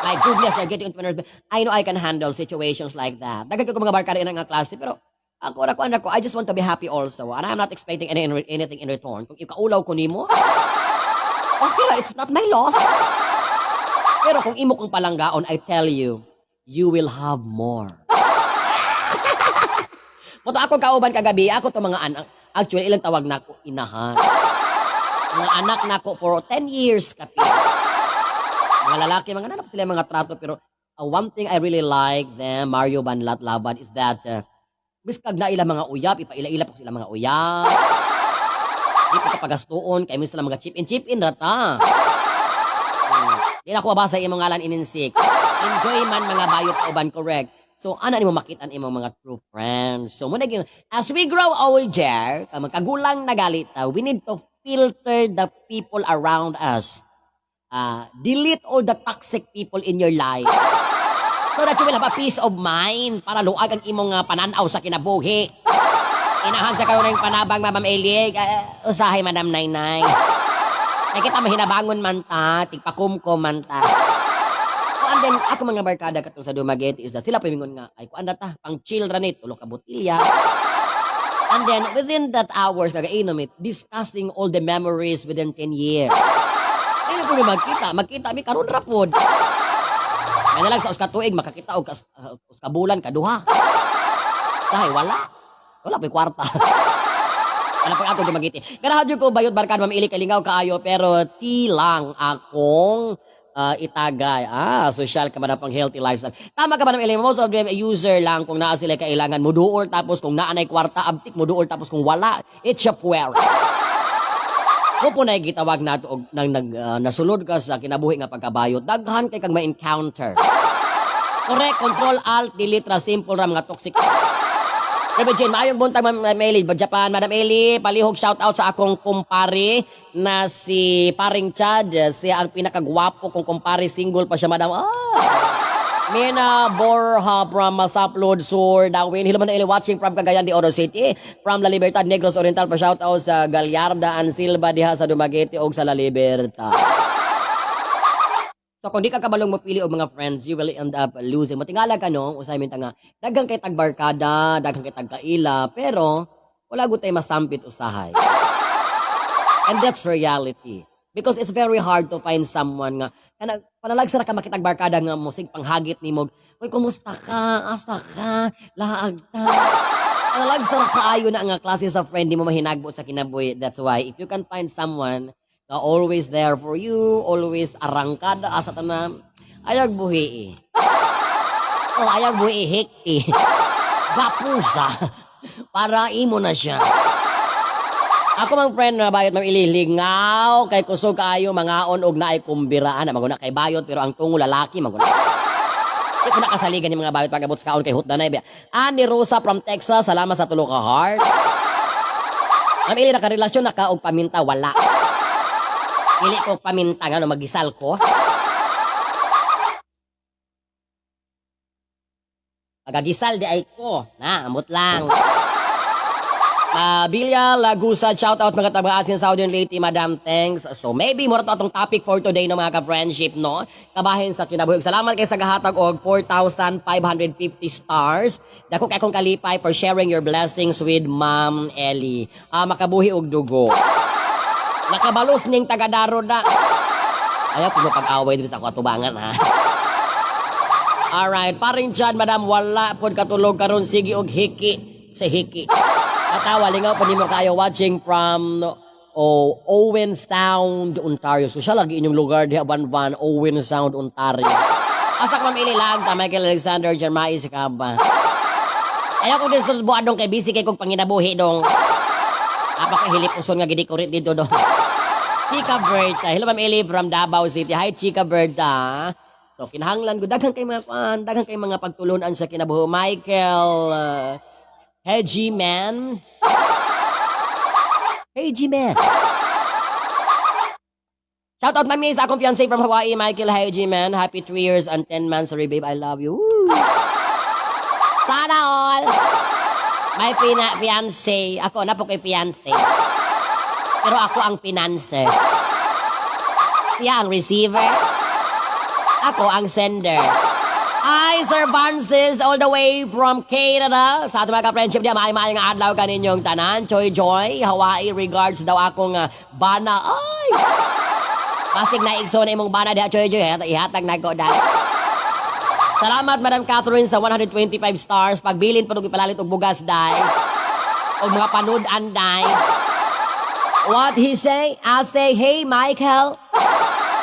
My goodness, they're getting into my nerves. I know I can handle situations like that. Daghan ko mga barkada ina nga klase, pero ako, ako, ako, I just want to be happy also. And I'm not expecting anything in return. Kung ikaulaw ko nimo, okay ra, it's not my loss. Pero kung imo kong palanggaon, I tell you, you will have more. Muto ako kauban kagabi, ako to mga anak. Actually, ilang tawag na ako, inahan. Mga anak nako for 10 years kapi. Mga lalaki, mga nanap sila mga trato, pero one thing I really like them, Mario Banlat Laban, is that biskag na ilang mga uyab, ipaila-ila pa ko sila mga uyab. Di pa kapagastuon, kay minsan sila mga chip in rata. Di na ako mabasa imong ngalan ininsik. Enjoy man mga bayot kauban, correct. So, ana nimo makita ang imong mga true friends. So, muna as we grow older, magkagulang na galit, we need to filter the people around us. Delete all the toxic people in your life so that you will have a peace of mind para luag ang imong pananaw sa kinabuhi. Inahan sa karon ng panabang, Ma'am Eli, usahay Madam Nainay. Ay kita mahinabangon man ta, tigpakumkom man ta. Oh, and then, ako mga barkada katong sa Dumaguete is that sila pamingon nga, ay kuan na ta, pang chill ra ni, tulo ka botilya. And then, within that hours, nagainom it, discussing all the memories within 10 years. Ay, ko magkita, magkita mi karon ra pod. May na lang sa uska tuig makakita og uska bulan kaduha. Sahay wala. Wala pa'y kwarta. Ano pa ato Dumaguete. Ganahan jud ko bayot barkada Ma'am Ili kalingaw kaayo pero ti lang akong itagay. Ah, social ka ba na pang healthy lifestyle. Tama ka ba Ma'am Ili? Most of them user lang kung naa sila kailangan muduol tapos kung naa nay kwarta abtik muduol tapos kung wala it's a puwer. Mo po na gitawag nato og nang nag nasulod ka sa kinabuhi nga pagkabayot, daghan kay kag ma-encounter. Correct, control alt delete ra, simple ra mga toxic apps. Reba Jane, maayong buntag, Ma'am Eli, Japan. Madam Eli, palihog shout out sa akong kumpare na si Paring Chad. Siya ang pinakagwapo kong kumpare. Single pa siya, madam. Ah! Mina Borja from Masaplod Sur, Darwin. Hello, Madam Eli, watching from Cagayan de Oro City. From La Libertad, Negros Oriental, pa shout out sa Gallarda and Silva diha sa Dumaguete og sa La Libertad. So kung di ka kabalong mapili og mga friends, you will end up losing. Matingala ka, no, usay minta nga daghan kay tagbarkada, daghan kay tagkaila, pero wala gud tay masampit usahay. And that's reality. Because it's very hard to find someone nga kana panalagsa ra ka makitag barkada nga mo sig panghagit nimo. "Uy, kumusta ka? Asa ka? Laag ta." Panalagsa ra kaayo na nga klase sa friend di mo mahinagbo sa kinabuhi. That's why if you can find someone na always there for you, always arangkada asa tanan, ayag buhi. Oh, ayag buhi hikti. Gapusa. Para imo na siya. Ako mang friend na bayot mang ililingaw kay kusog kaayo mangaon og naay kumbiraan maguna kay bayot, pero ang tungo lalaki maguna. Di ko nakasaligan yung mga bayot pag-abot sa kaon kay hutdanay ba. Ani Rosa from Texas, salamat sa tulo ka heart. Ma'am Ili, nakarelasyon na ka og paminta? Wala. Dili ko paminta, ngano magisal ko. Magagisal di ay ko. Na, amot lang. Bilya Lagusa, shout out mga taga Southern Leyte, Madam, thanks. So maybe mura to atong topic for today no, mga ka-friendship, no? Kabahin sa kinabuhi. Salamat kay sa gahatag og 4,550 stars. Dako kay akong kalipay for sharing your blessings with Ma'am Ellie. Ah, makabuhi og dugo. Nakabalos ning tagadaro na. Ayaw po mo pag-away dito sa ako atubangan, ha. Alright, paring Chad, madam, wala pod katulog karon, sige og hiki sa hiki. Katawa, lingaw pa nimo kayo, watching from, oh, Owen Sound, Ontario. So siya lagi inyong lugar diha Banban, Owen Sound, Ontario. Asa ka, Ma'am Ililag ta, Michael Alexander Jermai si Kaba. Ayaw ko disturbo adong kay busy kay kog panginabuhi dong. Napakahilip uson nga gidikorit dito do. Chica Berta. Hello, Ma'am Eli from Davao City. Hi, Chica Berta. So kinahanglan ko daghan kay mga kuan, daghan kay mga pagtulunan sa kinabuhi. Michael Hey Man. Hey G-Man. Shout out, Mami, sa akong fiancé from Hawaii, Michael Hey Man. Happy 3 years and 10 months, sorry babe, I love you. Woo. Sana all. My fiancé. Ako na po kay fiancé. Pero ako ang financer. Siya ang receiver. Ako ang sender. Hi, Sir Francis, all the way from Canada. Sa ating mga ka-friendship niya, maay maay nga adlaw kaninyong tanan. Choy Joy, Hawaii, regards daw akong bana. Ay! Basig na igso na imong bana diha, Choy Joy. Ihatag na ko dahil. Salamat, Madam Catherine, sa 125 stars. Pagbilin pa ipalalit og bugas, day. Og mga panud-an, day. What he say? I say, "Hey, Michael.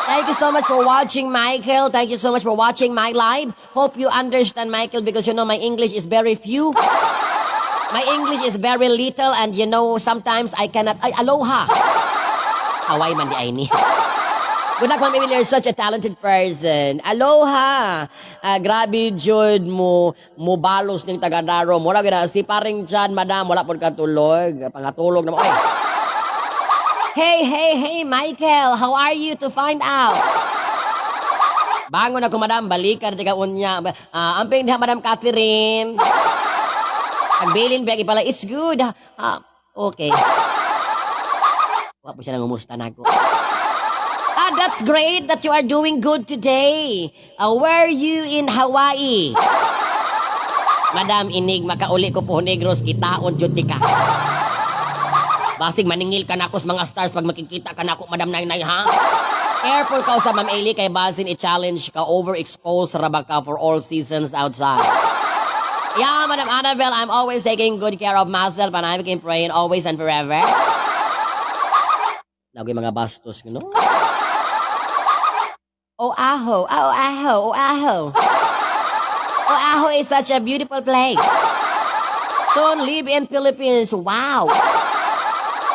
Thank you so much for watching, Michael. Thank you so much for watching my live. Hope you understand, Michael, because you know my English is very few. My English is very little and sometimes I cannot." Ay, aloha. Hawaii man di ay ni. Good luck, Ma'am Emily. You're such a talented person. Aloha! Ah, grabe, jud mo mubalos ning tagadaro. Mura gina si paring Chan, madam, wala pod katulog. Pangatulog na mo. Ay. Hey, hey, hey, Michael. How are you to find out? Bangon ako, madam. Balikan tika unya. Ah, amping diha, Madam Catherine. Pagbilin ba pala, it's good. Ah, okay. Wa po siya nangumusta na ako. Ah, that's great that you are doing good today. Where are you in Hawaii? Madam Inig, makauli ko po Negros, kitaon jud ka. Basig maningil ka nako sa mga stars pag makikita ka nako, Madam Nainay, ha? Careful ka sa Ma'am Ailey kay basin i-challenge ka, overexposed ra ba ka for all seasons outside. Yeah, Madam Annabelle, I'm always taking good care of myself and I'm praying always and forever. Lagi mga bastos, no? Oh, aho, oh, aho, oh, aho. Oh, aho is such a beautiful place. Soon live in Philippines. Wow.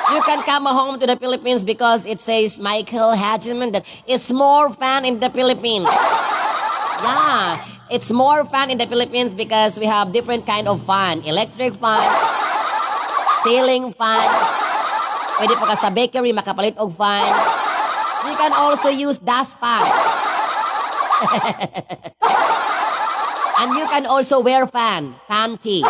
You can come home to the Philippines because it says Michael Hageman that it's more fun in the Philippines. Yeah. It's more fun in the Philippines because we have different kind of fan. Electric fan, ceiling fan, pwede pa ka sa bakery makapalit og fan. You can also use dust fan. And you can also wear fan, panty.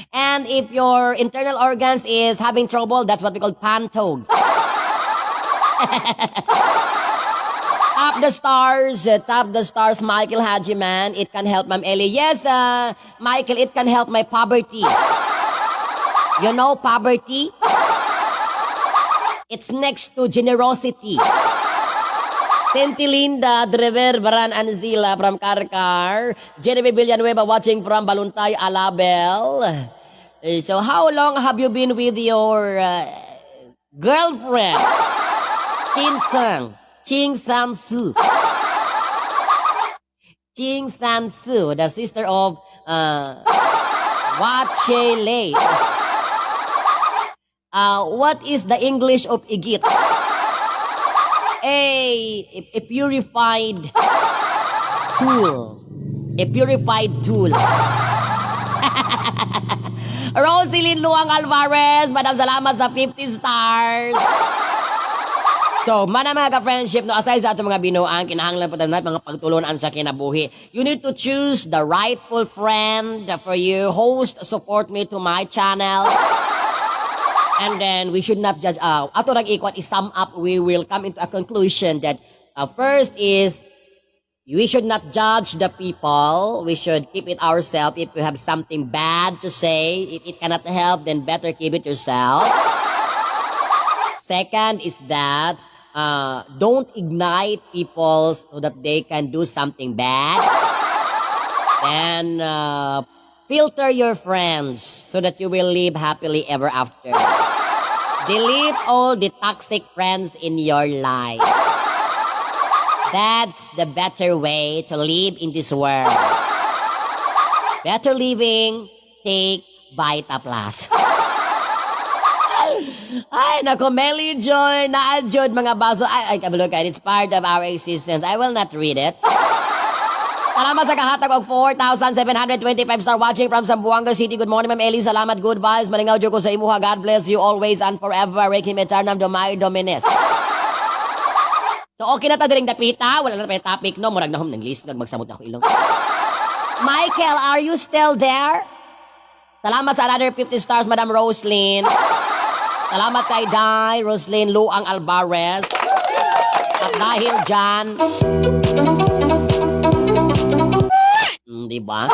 And if your internal organs is having trouble, that's what we call pantog. Top the stars, Michael Hajiman. It can help, Ma'am Ellie. Yes, Michael, it can help my poverty. You know poverty? It's next to generosity. Sentilinda, Drever, Baran Anzila from Karkar. Jeremy Villanueva watching from Baluntay, Alabel. So how long have you been with your girlfriend? Chin Sang. Ching Sam Su. Ching Sam Su, the sister of Wache Lei. What is the English of igit? A purified tool. A purified tool. Roselyn Luang Alvarez, Madam, salamat sa 50 stars. So, mana mga ka-friendship, no, aside sa atong mga binuang, kinahanglan po tayo mga pagtulunan sa kinabuhi. You need to choose the rightful friend for you. Host, support me to my channel. And then, we should not judge. Ato rang ikuan, i-sum up, we will come into a conclusion that first is, we should not judge the people. We should keep it ourselves. If we have something bad to say, if it cannot help, then better keep it yourself. Second is that don't ignite people so that they can do something bad. Then filter your friends so that you will live happily ever after. Delete all the toxic friends in your life. That's the better way to live in this world. Better living, take Vita Plus. Ay, nako, Melly Joy, naadjod mga baso. Ay, ay, kabalo ka, it's part of our existence. I will not read it. Salamat sa kahatag og 4,725 star watching from Zamboanga City. Good morning, Ma'am Ellie. Salamat, good vibes. Malingaw jud ko sa imuha. God bless you always and forever. Requiem aeternam Domai Dominis. So okay na ta diring dapita. Wala na pa yung topic, no? Murag na hom nang list magsamot na ako ilong. Michael, are you still there? Salamat sa another 50 stars, Madam Roslyn. Salamat kay Dai, Roslyn Luang Alvarez. At dahil dyan, di ba?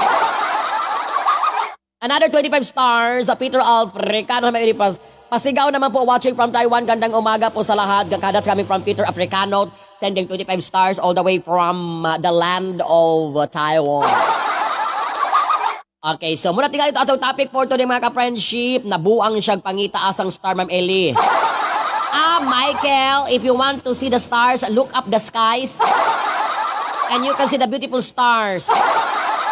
Another 25 stars, Peter Africano, may pas pasigaw naman po watching from Taiwan. Gandang umaga po sa lahat. That's coming from Peter Africano, sending 25 stars all the way from the land of Taiwan. Okay, so muna tingali ito atong topic for today, mga ka-friendship. Nabuang siyang pangita asang star, Ma'am Ellie. Ah, Michael, if you want to see the stars, look up the skies. And you can see the beautiful stars.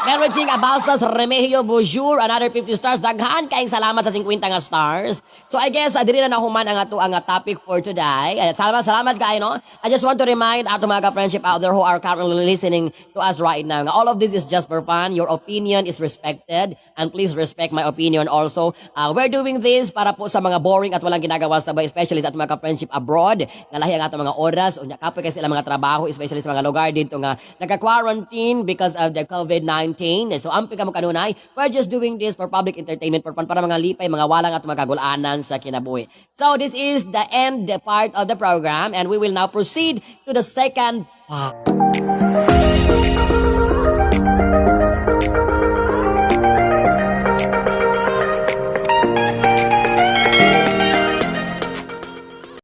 Mary Jing Abalsas Remegio Bonjour, another 50 stars. Daghan kaayong salamat sa 50 nga stars. So I guess, diri na nahuman ang ato ang topic for today. Salamat, salamat kayo, no? I just want to remind ato mga ka-friendship out there who are currently listening to us right now. All of this is just for fun. Your opinion is respected. And please respect my opinion also. We're doing this para po sa mga boring at walang ginagawa sa buhay, especially sa atong mga ka-friendship abroad. Nga lahi ang atong mga oras. Unya kapoy kasi ilang mga trabaho, especially sa mga lugar dito nga nagka-quarantine because of the COVID-19. So amping kamo kanunay, we're just doing this for public entertainment, for fun, para mga lipay, mga walang at mga kagulanan sa kinabuhi. So this is the end part of the program and we will now proceed to the second part.